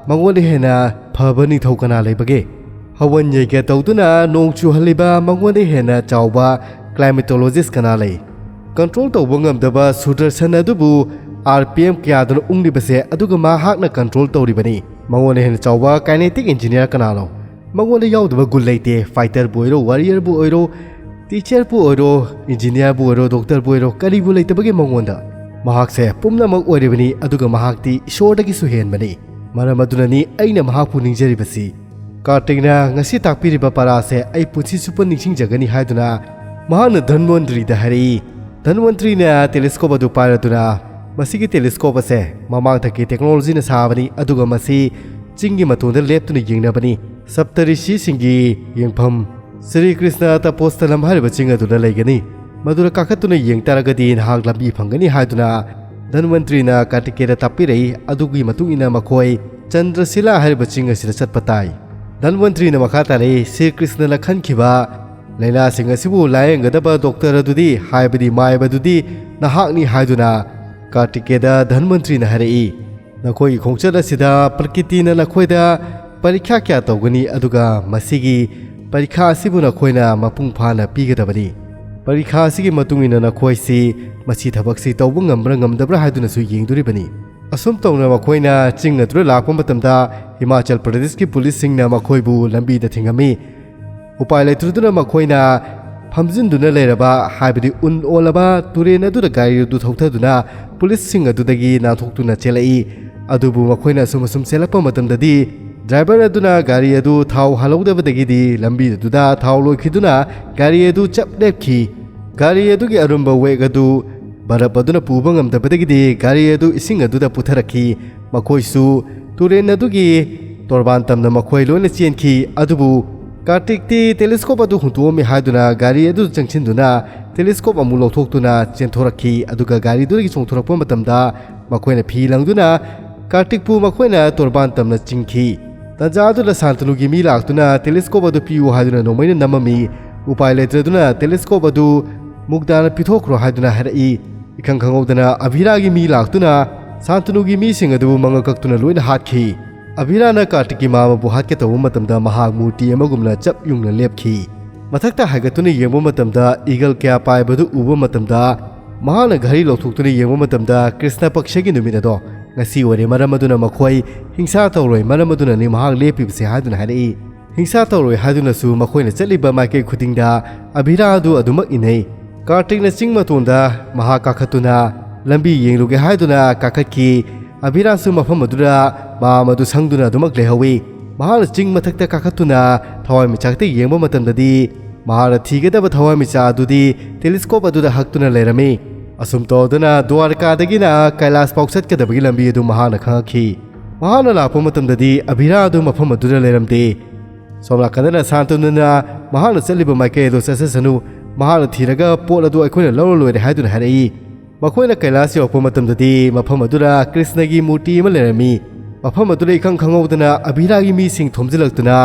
ꯃꯉꯣꯟꯗ ꯍꯦꯟꯅ ꯐꯕ ꯅꯤꯡꯊꯧ ꯀꯅꯥ ꯂꯩꯕꯒꯦ? ꯍꯋꯟ ꯌꯩꯒ ꯇꯧꯗꯨꯅ ꯅꯣꯡ ꯆꯨꯍꯜꯂꯤꯕ ꯃꯉꯣꯟꯗ ꯍꯦꯟꯅ ꯆꯥꯎꯕ climatologist ꯀꯅꯥ ꯂꯩ? Control ꯇꯧꯕ ꯉꯝꯗꯕ ꯁꯨꯗꯔꯁꯟ ꯑꯗꯨꯕꯨ R P M ꯀꯌꯥꯗꯅ ꯎꯪꯂꯤꯕꯁꯦ, ꯑꯗꯨꯒ ꯃꯍꯥꯛꯅ control ꯇꯧꯔꯤꯕꯅꯤ꯫ ꯃꯉꯣꯟꯗ ꯍꯦꯟꯅ ꯆꯥꯎꯕ kinetic engineer ꯀꯅꯥꯅꯣ? ꯃꯉꯣꯟꯗ ꯌꯥꯎꯗꯕ ꯒꯨꯟ ꯂꯩꯇꯦ꯫ Fighterꯕꯨ ꯑꯣꯏꯔꯣ, warriorꯕꯨ ꯑꯣꯏꯔꯣ, teacherꯕꯨ ꯑꯣꯏꯔꯣ, engineerꯕꯨ ꯑꯣꯏꯔꯣ, doctorꯕꯨ ꯑꯣꯏꯔꯣ, ꯀꯔꯤꯕꯨ ꯂꯩꯇꯕꯒꯦ ꯃꯉꯣꯟꯗ? ꯃꯍꯥꯛꯁꯦ ꯄꯨꯝꯅꯃꯛ ꯑꯣꯏꯔꯤꯕꯅꯤ, ꯑꯗꯨꯒ ꯃꯍꯥꯛꯇꯤ ꯏꯁꯣꯔꯗꯒꯤꯁꯨ ꯍꯦꯟꯕꯅꯤ꯫ ꯃꯔꯝ ꯑꯗꯨꯅꯅꯤ ꯑꯩꯅ ꯃꯍꯥꯛꯄꯨ ꯅꯤꯡꯖꯔꯤꯕꯁꯤ꯫ ꯀꯥꯔꯇꯤꯛꯅ ꯉꯁꯤ ꯇꯥꯛꯄꯤꯔꯤꯕ ꯄꯔꯥꯁꯦ ꯑꯩ ꯄꯨꯟꯁꯤ ꯆꯨꯞꯄ ꯅꯤꯡꯁꯤꯡꯖꯒꯅꯤ ꯍꯥꯏꯗꯨꯅ ꯃꯍꯥꯛꯅ ꯙꯟꯋꯟꯇ꯭ꯔꯤꯗ ꯍꯥꯏꯔꯛꯏ꯫ ꯙꯟꯋꯟꯇ꯭ꯔꯤꯅ telescope ꯑꯗꯨ ꯄꯥꯏꯔꯗꯨꯅ, "ꯃꯁꯤꯒꯤ telescopeꯁꯦ ꯃꯃꯥꯡꯊꯛꯀꯤ technologyꯅ ꯁꯥꯕꯅꯤ, ꯑꯗꯨꯒ ꯃꯁꯤ ꯆꯤꯡꯒꯤ ꯃꯇꯣꯟꯗ ꯂꯦꯞꯇꯨꯅ ꯌꯦꯡꯅꯕꯅꯤ꯫ ꯁꯞꯇꯔꯤꯁꯤꯁꯤꯡꯒꯤ ꯌꯦꯡꯐꯝ ꯁ꯭ꯔꯤ ꯀ꯭ꯔꯤꯁꯅ ꯇꯄꯣꯁꯊꯂꯝ ꯍꯥꯏꯔꯤꯕ ꯆꯤꯡ ꯑꯗꯨꯗ ꯂꯩꯒꯅꯤ꯫ ꯃꯗꯨꯗ ꯀꯥꯈꯠꯇꯨꯅ ꯌꯦꯡ ꯇꯥꯔꯒꯗꯤ ꯅꯍꯥꯛ ꯂꯝꯕꯤ ꯐꯪꯒꯅꯤ" ꯍꯥꯏꯗꯨꯅ ꯙꯟꯋꯟꯇ꯭ꯔꯤꯅ ꯀꯥꯔꯇꯤꯀꯦꯗ ꯇꯥꯛꯄꯤꯔꯛꯏ꯫ ꯑꯗꯨꯒꯤ ꯃꯇꯨꯡ ꯏꯟꯅ ꯃꯈꯣꯏ ꯆꯟꯗ꯭ꯔꯁꯤꯂꯥ ꯍꯥꯏꯔꯤꯕ ꯆꯤꯡ ꯑꯁꯤꯗ ꯆꯠꯄ ꯇꯥꯏ꯫ ꯙꯟꯋꯟꯇ꯭ꯔꯤꯅ ꯃꯈꯥ ꯇꯥꯔꯛꯏ, "ꯁ꯭ꯔꯤ ꯀ꯭ꯔꯤꯁꯅꯅ ꯈꯟꯈꯤꯕ ꯂꯥꯏꯅꯥꯁꯤꯡ ꯑꯁꯤꯕꯨ ꯂꯥꯌꯦꯡꯒꯗꯕ doctor ꯑꯗꯨꯗꯤ, ꯍꯥꯏꯕꯗꯤ ꯃꯥꯏꯕ ꯑꯗꯨꯗꯤ ꯅꯍꯥꯛꯅꯤ" ꯍꯥꯏꯗꯨꯅ ꯀꯥꯔꯇꯤꯀꯦꯗ ꯙꯟꯋꯟꯇ꯭ꯔꯤꯅ ꯍꯥꯏꯔꯛꯏ꯫ "ꯅꯈꯣꯏꯒꯤ ꯈꯣꯡꯆꯠ ꯑꯁꯤꯗ ꯄ꯭ꯔꯀꯤꯇꯤꯅ ꯅꯈꯣꯏꯗ ꯄꯔꯤꯈ꯭ꯌꯥ ꯀꯌꯥ ꯇꯧꯒꯅꯤ, ꯑꯗꯨꯒ ꯃꯁꯤꯒꯤ ꯄꯔꯤꯈꯥ ꯑꯁꯤꯕꯨ ꯅꯈꯣꯏꯅ ꯃꯄꯨꯡ ꯐꯥꯅ ꯄꯤꯒꯗꯕꯅꯤ꯫ ꯄꯔꯤꯈꯥ ꯑꯁꯤꯒꯤ ꯃꯇꯨꯡ ꯏꯟꯅ ꯅꯈꯣꯏꯁꯤ ꯃꯁꯤ ꯊꯕꯛꯁꯤ ꯇꯧꯕ ꯉꯝꯕ꯭ꯔꯥ ꯉꯝꯗꯕ꯭ꯔꯥ ꯍꯥꯏꯗꯨꯅꯁꯨ ꯌꯦꯡꯗꯣꯔꯤꯕꯅꯤ꯫" ꯑꯁꯨꯝ ꯇꯧꯅ ꯃꯈꯣꯏꯅ ꯆꯤꯡ ꯑꯗꯨꯗ ꯂꯥꯛꯄ ꯃꯇꯝꯗ, ꯍꯤꯃꯥꯆꯜ ꯄ꯭ꯔꯗꯦꯁꯀꯤ ꯄꯨꯂꯤꯁꯁꯤꯡꯅ ꯃꯈꯣꯏꯕꯨ ꯂꯝꯕꯤꯗ ꯊꯤꯡꯉꯝꯃꯤ꯫ ꯎꯄꯥꯏ ꯂꯩꯇ꯭ꯔꯗꯨꯅ ꯃꯈꯣꯏꯅ ꯐꯝꯖꯤꯟꯗꯨꯅ ꯂꯩꯔꯕ, ꯍꯥꯏꯕꯗꯤ ꯎꯟ ꯑꯣꯜꯂꯕ ꯇꯨꯔꯦꯜ ꯑꯗꯨꯗ ꯒꯥꯔꯤ ꯑꯗꯨ ꯊꯧꯊꯗꯨꯅ ꯄꯨꯂꯤꯁꯁꯤꯡ ꯑꯗꯨꯗꯒꯤ ꯅꯥꯟꯊꯣꯛꯇꯨꯅ ꯆꯦꯜꯂꯛꯏ꯫ ꯑꯗꯨꯕꯨ ꯃꯈꯣꯏꯅ ꯑꯁꯨꯝ ꯑꯁꯨꯝ ꯆꯦꯜꯂꯛꯄ ꯃꯇꯝꯗꯗꯤ, ꯗ꯭ꯔꯥꯏꯚꯔ ꯑꯗꯨꯅ ꯒꯥꯔꯤ ꯑꯗꯨ ꯊꯥꯎ ꯍꯥꯜꯍꯧꯗꯕꯗꯒꯤꯗꯤ ꯂꯝꯕꯤ ꯑꯗꯨꯗ ꯊꯥꯎ ꯂꯣꯏꯈꯤꯗꯨꯅ ꯒꯥꯔꯤ ꯑꯗꯨ ꯆꯞ ꯂꯦꯞꯈꯤ꯫ ꯒꯥꯔꯤ ꯑꯗꯨꯒꯤ ꯑꯔꯨꯝꯕ weight ꯑꯗꯨ ꯕꯔꯞ ꯑꯗꯨꯅ ꯄꯨꯕ ꯉꯝꯗꯕꯗꯒꯤꯗꯤ ꯒꯥꯔꯤ ꯑꯗꯨ ꯏꯁꯤꯡ ꯑꯗꯨꯗ ꯄꯨꯊꯔꯛꯈꯤ꯫ ꯃꯈꯣꯏꯁꯨ ꯇꯨꯔꯦꯜ ꯑꯗꯨꯒꯤ ꯇꯣꯔꯕꯥꯟ ꯇꯝꯅ ꯃꯈꯣꯏ ꯂꯣꯏꯅ ꯆꯦꯟꯈꯤ꯫ ꯑꯗꯨꯕꯨ ꯀꯥꯔꯇꯤꯛꯇꯤ telescope ꯑꯗꯨ ꯍꯨꯟꯗꯣꯛꯑꯝꯃꯤ ꯍꯥꯏꯗꯨꯅ ꯒꯥꯔꯤ ꯑꯗꯨ ꯆꯪꯁꯤꯟꯗꯨꯅ telescope ꯑꯃꯨꯛ ꯂꯧꯊꯣꯛꯇꯨꯅ ꯆꯦꯟꯊꯣꯔꯛꯈꯤ꯫ ꯑꯗꯨꯒ ꯒꯥꯔꯤꯗꯨꯗꯒꯤ ꯆꯣꯡꯊꯣꯔꯛꯄ ꯃꯇꯝꯗ ꯃꯈꯣꯏꯅ ꯐꯤ ꯂꯪꯗꯨꯅ ꯀꯥꯔꯇꯤꯛꯄꯨ ꯃꯈꯣꯏꯅ ꯇꯣꯔꯕꯥꯟ ꯇꯝꯅ ꯆꯤꯡꯈꯤ꯫ ꯇꯟꯖꯥ ꯑꯗꯨꯗ ꯁꯥꯟꯇꯅꯨꯒꯤ ꯃꯤ ꯂꯥꯛꯇꯨꯅ telescope ꯑꯗꯨ ꯄꯤꯌꯨ ꯍꯥꯏꯗꯨꯅ ꯅꯣꯡꯃꯩꯅ ꯅꯝꯃꯝꯃꯤ꯫ ꯎꯄꯥꯏ ꯂꯩꯇ꯭ꯔꯗꯨꯅ telescope ꯑꯗꯨ ꯃꯨꯛꯗꯥꯅ ꯄꯤꯊꯣꯛꯈ꯭ꯔꯣ ꯍꯥꯏꯗꯨꯅ ꯍꯥꯏꯔꯛꯏ꯫ ꯏꯈꯪ ꯈꯪꯍꯧꯗꯅ ꯑꯚꯤꯔꯥꯒꯤ ꯃꯤ ꯂꯥꯛꯇꯨꯅ ꯁꯥꯟꯇꯅꯨꯒꯤ ꯃꯤꯁꯤꯡ ꯑꯗꯨ ꯃꯉꯛ ꯀꯛꯇꯨꯅ ꯂꯣꯏꯅ ꯍꯥꯠꯈꯤ꯫ ꯑꯕꯤꯔꯥꯅ ꯀꯥꯔꯇꯤꯛꯀꯤ ꯃꯥꯝꯃꯕꯨ ꯍꯥꯠꯀꯦ ꯇꯧꯕ ꯃꯇꯝꯗ ꯃꯍꯥꯛ ꯃꯨꯔꯇꯤ ꯑꯃꯒꯨꯝꯅ ꯆꯞ ꯌꯨꯡꯅ ꯂꯦꯞꯈꯤ꯫ ꯃꯊꯛꯇ ꯍꯥꯏꯒꯠꯇꯨꯅ ꯌꯦꯡꯕ ꯃꯇꯝꯗ ꯏꯒꯜ ꯀꯌꯥ ꯄꯥꯏꯕꯗꯨ ꯎꯕ ꯃꯇꯝꯗ ꯃꯍꯥꯛꯅ ꯘꯔꯤ ꯂꯧꯊꯣꯛꯇꯨꯅ ꯌꯦꯡꯕ ꯃꯇꯝꯗ ꯀ꯭ꯔꯤꯁꯅ ꯄꯛꯁꯒꯤ ꯅꯨꯃꯤꯠ ꯑꯗꯣ ꯉꯁꯤ ꯑꯣꯏꯔꯦ, ꯃꯔꯝ ꯑꯗꯨꯅ ꯃꯈꯣꯏ ꯍꯤꯡꯁꯥ ꯇꯧꯔꯣꯏ, ꯃꯔꯝ ꯑꯗꯨꯅꯅꯤ ꯃꯍꯥꯛ ꯂꯦꯞꯄꯤꯕꯁꯦ ꯍꯥꯏꯗꯨꯅ ꯍꯥꯏꯔꯛꯏ꯫ ꯍꯤꯡꯁꯥ ꯇꯧꯔꯣꯏ ꯍꯥꯏꯗꯨꯅꯁꯨ ꯃꯈꯣꯏꯅ ꯆꯠꯂꯤꯕ ꯃꯥꯏꯀꯩ ꯈꯨꯗꯤꯡꯗ ꯑꯕꯤꯔꯥ ꯑꯗꯨ ꯑꯗꯨꯃꯛ ꯏꯟꯅꯩ꯫ ꯀꯥꯔꯇꯤꯛꯅ ꯆꯤꯡ ꯃꯇꯣꯟꯗ ꯃꯍꯥꯛ ꯀꯥꯈꯠꯇꯨꯅ ꯂꯝꯕꯤ ꯌꯦꯡꯂꯨꯒꯦ ꯍꯥꯏꯗꯨꯅ ꯀꯥꯈꯠꯈꯤ꯫ ꯑꯕꯤꯔꯥꯁꯨ ꯃꯐꯝ ꯑꯗꯨꯗ ꯃꯥꯝꯃ ꯑꯗꯨ ꯁꯪꯗꯨꯅ ꯑꯗꯨꯃꯛ ꯂꯩꯍꯧꯏ꯫ ꯃꯍꯥꯛꯅ ꯆꯤꯡ ꯃꯊꯛꯇ ꯀꯥꯈꯠꯇꯨꯅ ꯊꯋꯥꯟꯃꯤꯆꯥꯛꯇ ꯌꯦꯡꯕ ꯃꯇꯝꯗꯗꯤ ꯃꯍꯥꯛꯅ ꯊꯤꯒꯗꯕ ꯊꯋꯥꯟꯃꯤꯆꯥꯛ ꯑꯗꯨꯗꯤ ꯇꯦꯂꯤꯁꯀꯣꯞ ꯑꯗꯨꯗ ꯍꯛꯇꯨꯅ ꯂꯩꯔꯝꯃꯤ꯫ ꯑꯁꯨꯝ ꯇꯧꯗꯨꯅ ꯗ꯭ꯋꯥꯔꯀꯥꯗꯒꯤꯅ ꯀꯩꯂꯥꯁ ꯐꯥꯎ ꯆꯠꯀꯗꯕꯒꯤ ꯂꯝꯕꯤ ꯑꯗꯨ ꯃꯍꯥꯛꯅ ꯈꯪꯉꯛꯈꯤ꯫ ꯃꯍꯥꯛꯅ ꯂꯥꯛꯄ ꯃꯇꯝꯗꯗꯤ ꯑꯕꯤꯔꯥ ꯑꯗꯨ ꯃꯐꯝ ꯑꯗꯨꯗ ꯂꯩꯔꯝꯗꯦ꯫ ꯁꯣꯝ ꯅꯥꯀꯟꯗꯅ ꯁꯥꯟꯇꯅꯨꯅ ꯃꯍꯥꯛꯅ ꯆꯠꯂꯤꯕ ꯃꯥꯏꯀꯩ ꯑꯗꯨ ꯆꯠꯆꯁꯅꯨ, ꯃꯍꯥꯛꯅ ꯊꯤꯔꯒ ꯄꯣꯠ ꯑꯗꯨ ꯑꯩꯈꯣꯏꯅ ꯂꯧꯔ ꯂꯣꯏꯔꯦ ꯍꯥꯏꯗꯨꯅ ꯍꯥꯏꯔꯛꯏ꯫ ꯃꯈꯣꯏꯅ ꯀꯩꯂꯥꯁ ꯌꯧꯔꯛꯄ ꯃꯇꯝꯗꯗꯤ ꯃꯐꯝ ꯑꯗꯨꯗ ꯀ꯭ꯔꯤꯁꯅꯒꯤ ꯃꯨꯔꯇꯤ ꯑꯃ ꯂꯩꯔꯝꯃꯤ꯫ ꯃꯐꯝ ꯑꯗꯨꯗ ꯏꯈꯪ ꯈꯪꯍꯧꯗꯅ ꯑꯕꯤꯔꯥꯒꯤ ꯃꯤꯁꯤꯡ ꯊꯣꯝꯖꯤꯜꯂꯛꯇꯨꯅ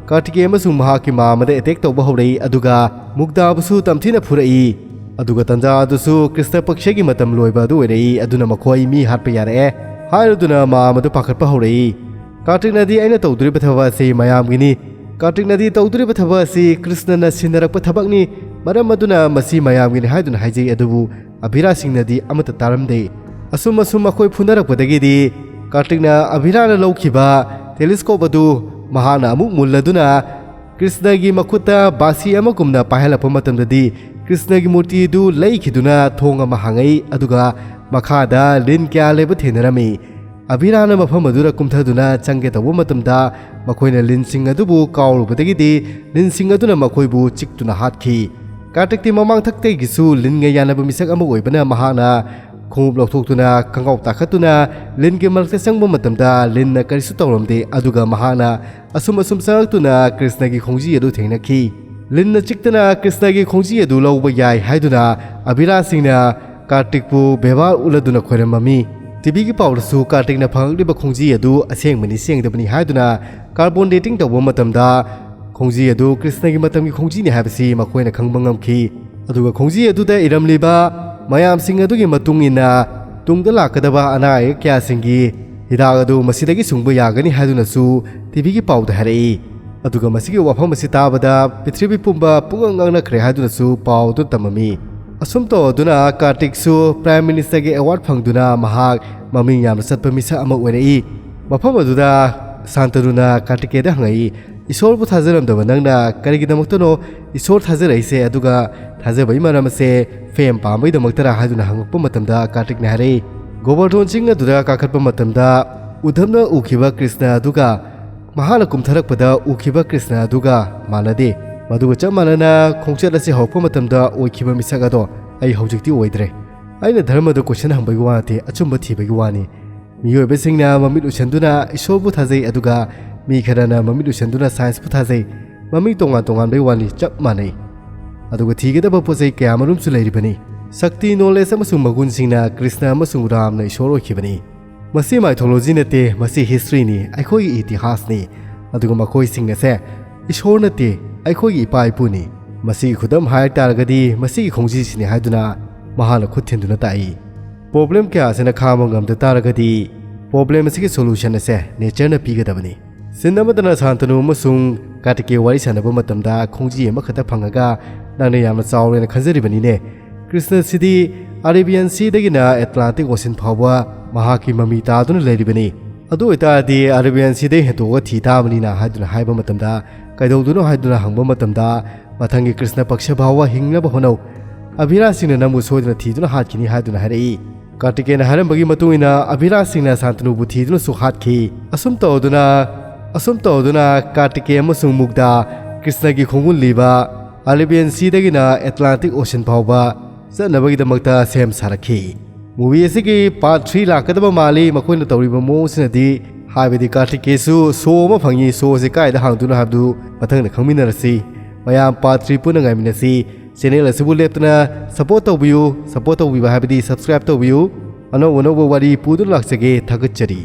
ꯀꯥꯔꯇꯤꯀꯦ ꯑꯃꯁꯨꯡ ꯃꯍꯥꯛꯀꯤ ꯃꯥꯝꯃꯗ ꯑꯦꯇꯦꯛ ꯇꯧꯕ ꯍꯧꯔꯛꯏ, ꯑꯗꯨꯒ ꯃꯨꯛꯗꯥꯕꯨꯁꯨ ꯇꯝꯊꯤꯅ ꯐꯨꯔꯛꯏ꯫ ꯑꯗꯨꯒ ꯇꯟꯖꯥ ꯑꯗꯨꯁꯨ ꯀ꯭ꯔꯤꯁꯅ ꯄꯛꯁꯒꯤ ꯃꯇꯝ ꯂꯣꯏꯕ ꯑꯗꯨ ꯑꯣꯏꯔꯛꯏ, ꯑꯗꯨꯅ ꯃꯈꯣꯏ ꯃꯤ ꯍꯥꯠꯄ ꯌꯥꯔꯛꯑꯦ ꯍꯥꯏꯔꯗꯨꯅ ꯃꯥꯝꯃꯗꯨ ꯄꯥꯈꯠꯄ ꯍꯧꯔꯛꯏ꯫ ꯀꯥꯔꯇꯤꯛꯅꯗꯤ ꯑꯩꯅ ꯇꯧꯗꯣꯔꯤꯕ ꯊꯕꯛ ꯑꯁꯤ ꯃꯌꯥꯝꯒꯤꯅꯤ꯫ ꯀꯥꯔꯇꯤꯛꯅꯗꯤ ꯇꯧꯗꯣꯔꯤꯕ ꯊꯕꯛ ꯑꯁꯤ ꯀ꯭ꯔꯤꯁꯅꯅ ꯁꯤꯟꯅꯔꯛꯄ ꯊꯕꯛꯅꯤ, ꯃꯔꯝ ꯑꯗꯨꯅ ꯃꯁꯤ ꯃꯌꯥꯝꯒꯤꯅꯤ ꯍꯥꯏꯗꯨꯅ ꯍꯥꯏꯖꯩ, ꯑꯗꯨꯕꯨ ꯑꯕꯤꯔꯥꯁꯤꯡꯅꯗꯤ ꯑꯃꯠꯇ ꯇꯥꯔꯝꯗꯦ꯫ ꯑꯁꯨꯝ ꯑꯁꯨꯝ ꯃꯈꯣꯏ ꯐꯨꯅꯔꯛꯄꯗꯒꯤꯗꯤ ꯀꯥꯔꯇꯤꯛꯅ ꯑꯕꯤꯔꯥꯅ ꯂꯧꯈꯤꯕ ꯇꯦꯂꯤꯁꯀꯣꯞ ꯑꯗꯨ ꯃꯍꯥꯛꯅ ꯑꯃꯨꯛ ꯃꯨꯜꯂꯗꯨꯅ ꯀ꯭ꯔꯤꯁꯅꯒꯤ ꯃꯈꯨꯠꯇ ꯕꯥꯁꯤ ꯑꯃꯒꯨꯝꯅ ꯄꯥꯏꯍꯜꯂꯛꯄ ꯃꯇꯝꯗꯗꯤ ꯀ꯭ꯔꯤꯁꯅꯒꯤ ꯃꯨꯔꯇꯤꯗꯨ ꯂꯩꯈꯤꯗꯨꯅ ꯊꯣꯡ ꯑꯃ ꯍꯥꯡꯉꯛꯏ, ꯑꯗꯨꯒ ꯃꯈꯥꯗ ꯂꯤꯟ ꯀꯌꯥ ꯂꯩꯕ ꯊꯦꯡꯅꯔꯝꯃꯤ꯫ ꯑꯕꯤꯔꯥꯅ ꯃꯐꯝ ꯑꯗꯨꯗ ꯀꯨꯝꯊꯗꯨꯅ ꯆꯪꯒꯦ ꯇꯧꯕ ꯃꯇꯝꯗ ꯃꯈꯣꯏꯅ ꯂꯤꯟꯁꯤꯡ ꯑꯗꯨꯕꯨ ꯀꯥꯎꯔꯨꯕꯗꯒꯤꯗꯤ ꯂꯤꯟꯁꯤꯡ ꯑꯗꯨꯅ ꯃꯈꯣꯏꯕꯨ ꯆꯤꯛꯇꯨꯅ ꯍꯥꯠꯈꯤ꯫ ꯀꯥꯔꯇꯤꯛꯇꯤ ꯃꯃꯥꯡꯊꯛꯇꯒꯤꯁꯨ ꯂꯤꯟꯒ ꯌꯥꯅꯕ ꯃꯤꯁꯛ ꯑꯃ ꯑꯣꯏꯕꯅ ꯃꯍꯥꯛꯅ ꯈꯣꯡꯎꯞ ꯂꯧꯊꯣꯛꯇꯨꯅ ꯈꯣꯡꯒ꯭ꯔꯥꯎ ꯇꯥꯈꯠꯇꯨꯅ ꯂꯤꯟꯒꯤ ꯃꯔꯛꯇ ꯆꯪꯕ ꯃꯇꯝꯗ ꯂꯤꯟꯅ ꯀꯔꯤꯁꯨ ꯇꯧꯔꯝꯗꯦ, ꯑꯗꯨꯒ ꯃꯍꯥꯛꯅ ꯑꯁꯨꯝ ꯑꯁꯨꯝ ꯆꯪꯂꯛꯇꯨꯅ ꯀ꯭ꯔꯤꯁꯅꯒꯤ ꯈꯣꯡꯖꯤ ꯑꯗꯨ ꯊꯦꯡꯅꯈꯤ꯫ ꯂꯤꯟꯅ ꯆꯤꯛꯇꯅ ꯀ꯭ꯔꯤꯁꯅꯒꯤ ꯈꯣꯡꯖꯤ ꯑꯗꯨ ꯂꯧꯕ ꯌꯥꯏ ꯍꯥꯏꯗꯨꯅ ꯑꯕꯤꯔꯥꯁꯤꯡꯅ ꯀꯥꯔꯇꯤꯛꯄꯨ ꯕꯦꯕꯥꯔ ꯎꯠꯂꯗꯨꯅ ꯈꯣꯏꯔꯝꯃꯝꯃꯤ꯫ ꯇꯤꯚꯤꯒꯤ ꯄꯥꯎꯗꯁꯨ ꯀꯥꯔꯇꯤꯛꯅ ꯐꯪꯂꯛꯂꯤꯕ ꯈꯣꯡꯖꯤ ꯑꯗꯨ ꯑꯁꯦꯡꯕꯅꯤ ꯁꯦꯡꯗꯕꯅꯤ ꯍꯥꯏꯗꯨꯅ ꯀꯥꯔꯕꯣꯟ ꯗꯦꯇꯤꯡ ꯇꯧꯕ ꯃꯇꯝꯗ ꯈꯣꯡꯖꯤ ꯑꯗꯨ ꯀ꯭ꯔꯤꯁꯅꯒꯤ ꯃꯇꯝꯒꯤ ꯈꯣꯡꯖꯤꯅꯤ ꯍꯥꯏꯕꯁꯤ ꯃꯈꯣꯏꯅ ꯈꯪꯕ ꯉꯝꯈꯤ꯫ ꯑꯗꯨꯒ ꯈꯣꯡꯖꯤ ꯑꯗꯨꯗ ꯏꯔꯝꯂꯤꯕ ꯃꯌꯥꯝꯁꯤꯡ ꯑꯗꯨꯒꯤ ꯃꯇꯨꯡ ꯏꯟꯅ ꯇꯨꯡꯗ ꯂꯥꯛꯀꯗꯕ ꯑꯅꯥ ꯑꯌꯦꯛ ꯀꯌꯥꯁꯤꯡꯒꯤ ꯍꯤꯗꯥꯛ ꯑꯗꯨ ꯃꯁꯤꯗꯒꯤ ꯁꯨꯡꯕ ꯌꯥꯒꯅꯤ ꯍꯥꯏꯗꯨꯅꯁꯨ ꯇꯤꯚꯤꯒꯤ ꯄꯥꯎꯗ ꯍꯥꯏꯔꯛꯏ꯫ ꯑꯗꯨꯒ ꯃꯁꯤꯒꯤ ꯋꯥꯐꯝ ꯑꯁꯤ ꯇꯥꯕꯗ ꯄ꯭ꯔꯤꯊꯤꯕꯤ ꯄꯨꯝꯕ ꯄꯨꯡꯉꯛ ꯉꯛꯅꯈ꯭ꯔꯦ ꯍꯥꯏꯗꯨꯅꯁꯨ ꯄꯥꯎ ꯑꯗꯨ ꯇꯝꯃꯝꯃꯤ꯫ ꯑꯁꯨꯝ ꯇꯧꯗꯨꯅ ꯀꯥꯔꯇꯤꯛꯁꯨ ꯄ꯭ꯔꯥꯏꯝ ꯃꯤꯅꯤꯁꯇꯔꯒꯤ ꯑꯦꯋꯥꯔꯗ ꯐꯪꯗꯨꯅ ꯃꯍꯥꯛ ꯃꯃꯤꯡ ꯌꯥꯝꯅ ꯆꯠꯄ ꯃꯤꯁꯛ ꯑꯃ ꯑꯣꯏꯔꯛꯏ꯫ ꯃꯐꯝ ꯑꯗꯨꯗ ꯁꯥꯟꯇꯅꯨꯅ ꯀꯥꯔꯇꯤꯀꯦꯗ ꯍꯪꯉꯛꯏ, "ꯏꯁꯣꯔꯕꯨ ꯊꯥꯖꯔꯝꯗꯕ ꯅꯪꯅ ꯀꯔꯤꯒꯤꯗꯃꯛꯇꯅꯣ ꯏꯁꯣꯔ ꯊꯥꯖꯔꯛꯏꯁꯦ? ꯑꯗꯨꯒ ꯊꯥꯖꯕꯒꯤ ꯃꯔꯝ ꯑꯁꯦ ꯐꯦꯝ ꯄꯥꯝꯕꯒꯤꯗꯃꯛꯇꯔꯥ?" ꯍꯥꯏꯗꯨꯅ ꯍꯪꯉꯛꯄ ꯃꯇꯝꯗ ꯀꯥꯔꯇꯤꯛꯅ ꯍꯥꯏꯔꯛꯏ, "ꯒꯣꯕꯔꯙꯣꯟ ꯆꯤꯡ ꯑꯗꯨꯗ ꯀꯥꯈꯠꯄ ꯃꯇꯝꯗ ꯎꯙꯝꯅ ꯎꯈꯤꯕ ꯀ꯭ꯔꯤꯁꯅ ꯑꯗꯨꯒ ꯃꯍꯥꯛꯅ ꯀꯨꯝꯊꯔꯛꯄꯗ ꯎꯈꯤꯕ ꯀ꯭ꯔꯤꯁꯅ ꯑꯗꯨꯒ ꯃꯥꯟꯅꯗꯦ꯫ ꯃꯗꯨꯒ ꯆꯞ ꯃꯥꯟꯅꯅ ꯈꯣꯡꯆꯠ ꯑꯁꯤ ꯍꯧꯔꯛꯄ ꯃꯇꯝꯗ ꯑꯣꯏꯈꯤꯕ ꯃꯤꯁꯛ ꯑꯗꯣ ꯑꯩ ꯍꯧꯖꯤꯛꯇꯤ ꯑꯣꯏꯗ꯭ꯔꯦ꯫" ꯑꯩꯅ ꯙꯔꯃꯗ ꯀꯣꯏꯁꯟ ꯍꯪꯕꯒꯤ ꯋꯥ ꯅꯠꯇꯦ, ꯑꯆꯨꯝꯕ ꯊꯤꯕꯒꯤ ꯋꯥꯅꯤ꯫ ꯃꯤꯑꯣꯏꯕꯁꯤꯡꯅ ꯃꯃꯤꯠ ꯎꯁꯟꯗꯨꯅ ꯏꯁꯣꯔꯕꯨ ꯊꯥꯖꯩ, ꯑꯗꯨꯒ ꯃꯤ ꯈꯔꯅ ꯃꯃꯤꯠ ꯎꯁꯟꯗꯨꯅ ꯁꯥꯏꯟꯁꯄꯨ ꯊꯥꯖꯩ꯫ ꯃꯃꯤꯡ ꯇꯣꯉꯥꯟ ꯇꯣꯉꯥꯟꯕꯒꯤ ꯋꯥꯅꯤ, ꯆꯞ ꯃꯥꯟꯅꯩ꯫ ꯑꯗꯨꯒ ꯊꯤꯒꯗꯕ ꯄꯣꯠ ꯆꯩ ꯀꯌꯥꯃꯔꯨꯝꯁꯨ ꯂꯩꯔꯤꯕꯅꯤ꯫ ꯁꯛꯇꯤ, ꯅꯣꯂꯦꯖ ꯑꯃꯁꯨꯡ ꯃꯒꯨꯟꯁꯤꯡꯅ ꯀ꯭ꯔꯤꯁꯅ ꯑꯃꯁꯨꯡ ꯔꯥꯝꯅ ꯏꯁꯣꯔ ꯑꯣꯏꯈꯤꯕꯅꯤ꯫ ꯃꯁꯤ ꯃꯥꯏꯊꯣꯂꯣꯖꯤ ꯅꯠꯇꯦ, ꯃꯁꯤ ꯍꯤꯁꯇ꯭ꯔꯤꯅꯤ, ꯑꯩꯈꯣꯏꯒꯤ ꯏꯇꯤꯍꯥꯁꯅꯤ꯫ ꯑꯗꯨꯒ ꯃꯈꯣꯏꯁꯤꯡ ꯑꯁꯦ ꯏꯁꯣꯔ ꯅꯠꯇꯦ, ꯑꯩꯈꯣꯏꯒꯤ ꯏꯄꯥ ꯏꯄꯨꯅꯤ꯫ ꯃꯁꯤꯒꯤ ꯈꯨꯗꯝ ꯍꯥꯏ ꯇꯥꯔꯒꯗꯤ ꯃꯁꯤꯒꯤ ꯈꯣꯡꯖꯤꯁꯤꯅꯤ ꯍꯥꯏꯗꯨꯅ ꯃꯍꯥꯛꯅ ꯈꯨꯠ ꯊꯤꯟꯗꯨꯅ ꯇꯥꯛꯏ꯫ ꯄ꯭ꯔꯣꯕ꯭ꯂꯦꯝ ꯀꯌꯥ ꯑꯁꯤꯅ ꯈꯥꯡꯕ ꯉꯝꯗ ꯇꯥꯔꯒꯗꯤ ꯄ꯭ꯔꯣꯕ꯭ꯂꯦꯝ ꯑꯁꯤꯒꯤ ꯁꯣꯂꯨꯁꯟ ꯑꯁꯦ ꯅꯦꯆꯔꯅ ꯄꯤꯒꯗꯕꯅꯤ꯫ ꯁꯤꯟ ꯑꯃꯗꯅ ꯁꯥꯟꯇꯅꯨ ꯑꯃꯁꯨꯡ ꯀꯥꯔꯇꯤꯀꯦ ꯋꯥꯔꯤ ꯁꯥꯟꯅꯕ ꯃꯇꯝꯗ ꯈꯣꯡꯖꯤ ꯑꯃꯈꯛꯇ ꯐꯪꯉꯒ ꯅꯪꯅ ꯌꯥꯝꯅ ꯆꯥꯎꯔꯦꯅ ꯈꯟꯖꯔꯤꯕꯅꯤꯅꯦ꯫ ꯀ꯭ꯔꯤꯁꯅꯁꯤꯗꯤ ꯑꯔꯦꯕꯤꯌꯥꯟ ꯁꯤꯗꯒꯤꯅ ꯑꯦꯇꯂꯥꯟꯇꯤꯛ ꯑꯣꯁꯤꯟ ꯐꯥꯎꯕ ꯃꯍꯥꯛꯀꯤ ꯃꯃꯤ ꯇꯥꯗꯨꯅ ꯂꯩꯔꯤꯕꯅꯤ꯫ ꯑꯗꯨ ꯑꯣꯏꯇꯥꯔꯗꯤ ꯑꯔꯦꯕꯤꯌꯥꯟ ꯁꯤꯗꯩ ꯍꯦꯟꯇꯣꯛꯑꯒ ꯊꯤ ꯇꯥꯕꯅꯤꯅ ꯍꯥꯏꯗꯨꯅ ꯍꯥꯏꯕ ꯃꯇꯝꯗ, ꯀꯩꯗꯧꯗꯣꯏꯅꯣ ꯍꯥꯏꯗꯨꯅ ꯍꯪꯕ ꯃꯇꯝꯗ, ꯃꯊꯪꯒꯤ ꯀ꯭ꯔꯤꯁꯅ ꯄꯛꯁ ꯐꯥꯎꯕ ꯍꯤꯡꯅꯕ ꯍꯣꯠꯅꯧ꯫ ꯑꯚꯤꯔꯥꯁꯤꯡꯅ ꯅꯪꯕꯨ ꯁꯣꯏꯗꯅ ꯊꯤꯗꯨꯅ ꯍꯥꯠꯈꯤꯅꯤ ꯍꯥꯏꯗꯨꯅ ꯍꯥꯏꯔꯛꯏ꯫ ꯀꯥꯔꯇꯤꯀꯦꯅ ꯍꯥꯏꯔꯝꯕꯒꯤ ꯃꯇꯨꯡ ꯏꯟꯅ ꯑꯚꯤꯔꯥꯁꯤꯡꯅ ꯁꯥꯟꯇꯅꯨꯕꯨ ꯊꯤꯗꯨꯅꯁꯨ ꯍꯥꯠꯈꯤ꯫ ꯑꯁꯨꯝ ꯇꯧꯗꯨꯅ, ꯑꯁꯨꯝ ꯇꯧꯗꯨꯅ ꯀꯥꯔꯇꯤꯀꯦ ꯑꯃꯁꯨꯡ ꯃꯨꯛꯗꯥ ꯀ꯭ꯔꯤꯁꯅꯒꯤ ꯈꯣꯡꯒꯨꯜ ꯂꯤꯕ ꯑꯔꯦꯕꯤꯌꯟ ꯁꯤꯗꯒꯤꯅ ꯑꯦꯇꯂꯥꯟꯇꯤꯛ ꯑꯣꯁꯤꯟ ꯐꯥꯎꯕ ꯆꯠꯅꯕꯒꯤꯗꯃꯛꯇ ꯁꯦꯝ ꯁꯥꯔꯛꯈꯤ꯫ ꯃꯨꯚꯤ ꯑꯁꯤꯒꯤ ꯄꯥꯔꯠ ꯊ꯭ꯔꯤ ꯂꯥꯛꯀꯗꯕ ꯃꯥꯜꯂꯤ꯫ ꯃꯈꯣꯏꯅ ꯇꯧꯔꯤꯕ ꯃꯑꯣꯡꯁꯤꯅꯗꯤ, ꯍꯥꯏꯕꯗꯤ ꯀꯥꯔꯇꯤꯀꯦꯁꯨ ꯁꯣ ꯑꯃ ꯐꯪꯉꯤ, ꯁꯣ ꯑꯁꯤ ꯀꯥꯏꯗ ꯍꯥꯡꯗꯣꯏꯅꯣ ꯍꯥꯏꯕꯗꯨ ꯃꯊꯪꯗ ꯈꯪꯃꯤꯟꯅꯔꯁꯤ꯫ ꯃꯌꯥꯝ ꯄꯥꯔꯠ ꯊ꯭ꯔꯤ ꯄꯨꯟꯅ ꯉꯥꯏꯃꯤꯟꯅꯁꯤ꯫ ꯆꯦꯅꯦꯜ ꯑꯁꯤꯕꯨ ꯂꯦꯞꯇꯅ ꯁꯄꯣꯔꯠ ꯇꯧꯕꯤꯌꯨ꯫ ꯁꯄꯣꯔꯠ ꯇꯧꯕꯤꯕ ꯍꯥꯏꯕꯗꯤ ꯁꯕꯁꯀ꯭ꯔꯥꯏꯕ ꯇꯧꯕꯤꯌꯨ꯫ ꯑꯅꯧ ꯑꯅꯧꯕ ꯋꯥꯔꯤ ꯄꯨꯗꯨꯅ ꯂꯥꯛꯆꯒꯦ꯫ ꯊꯥꯒꯠꯆꯔꯤ꯫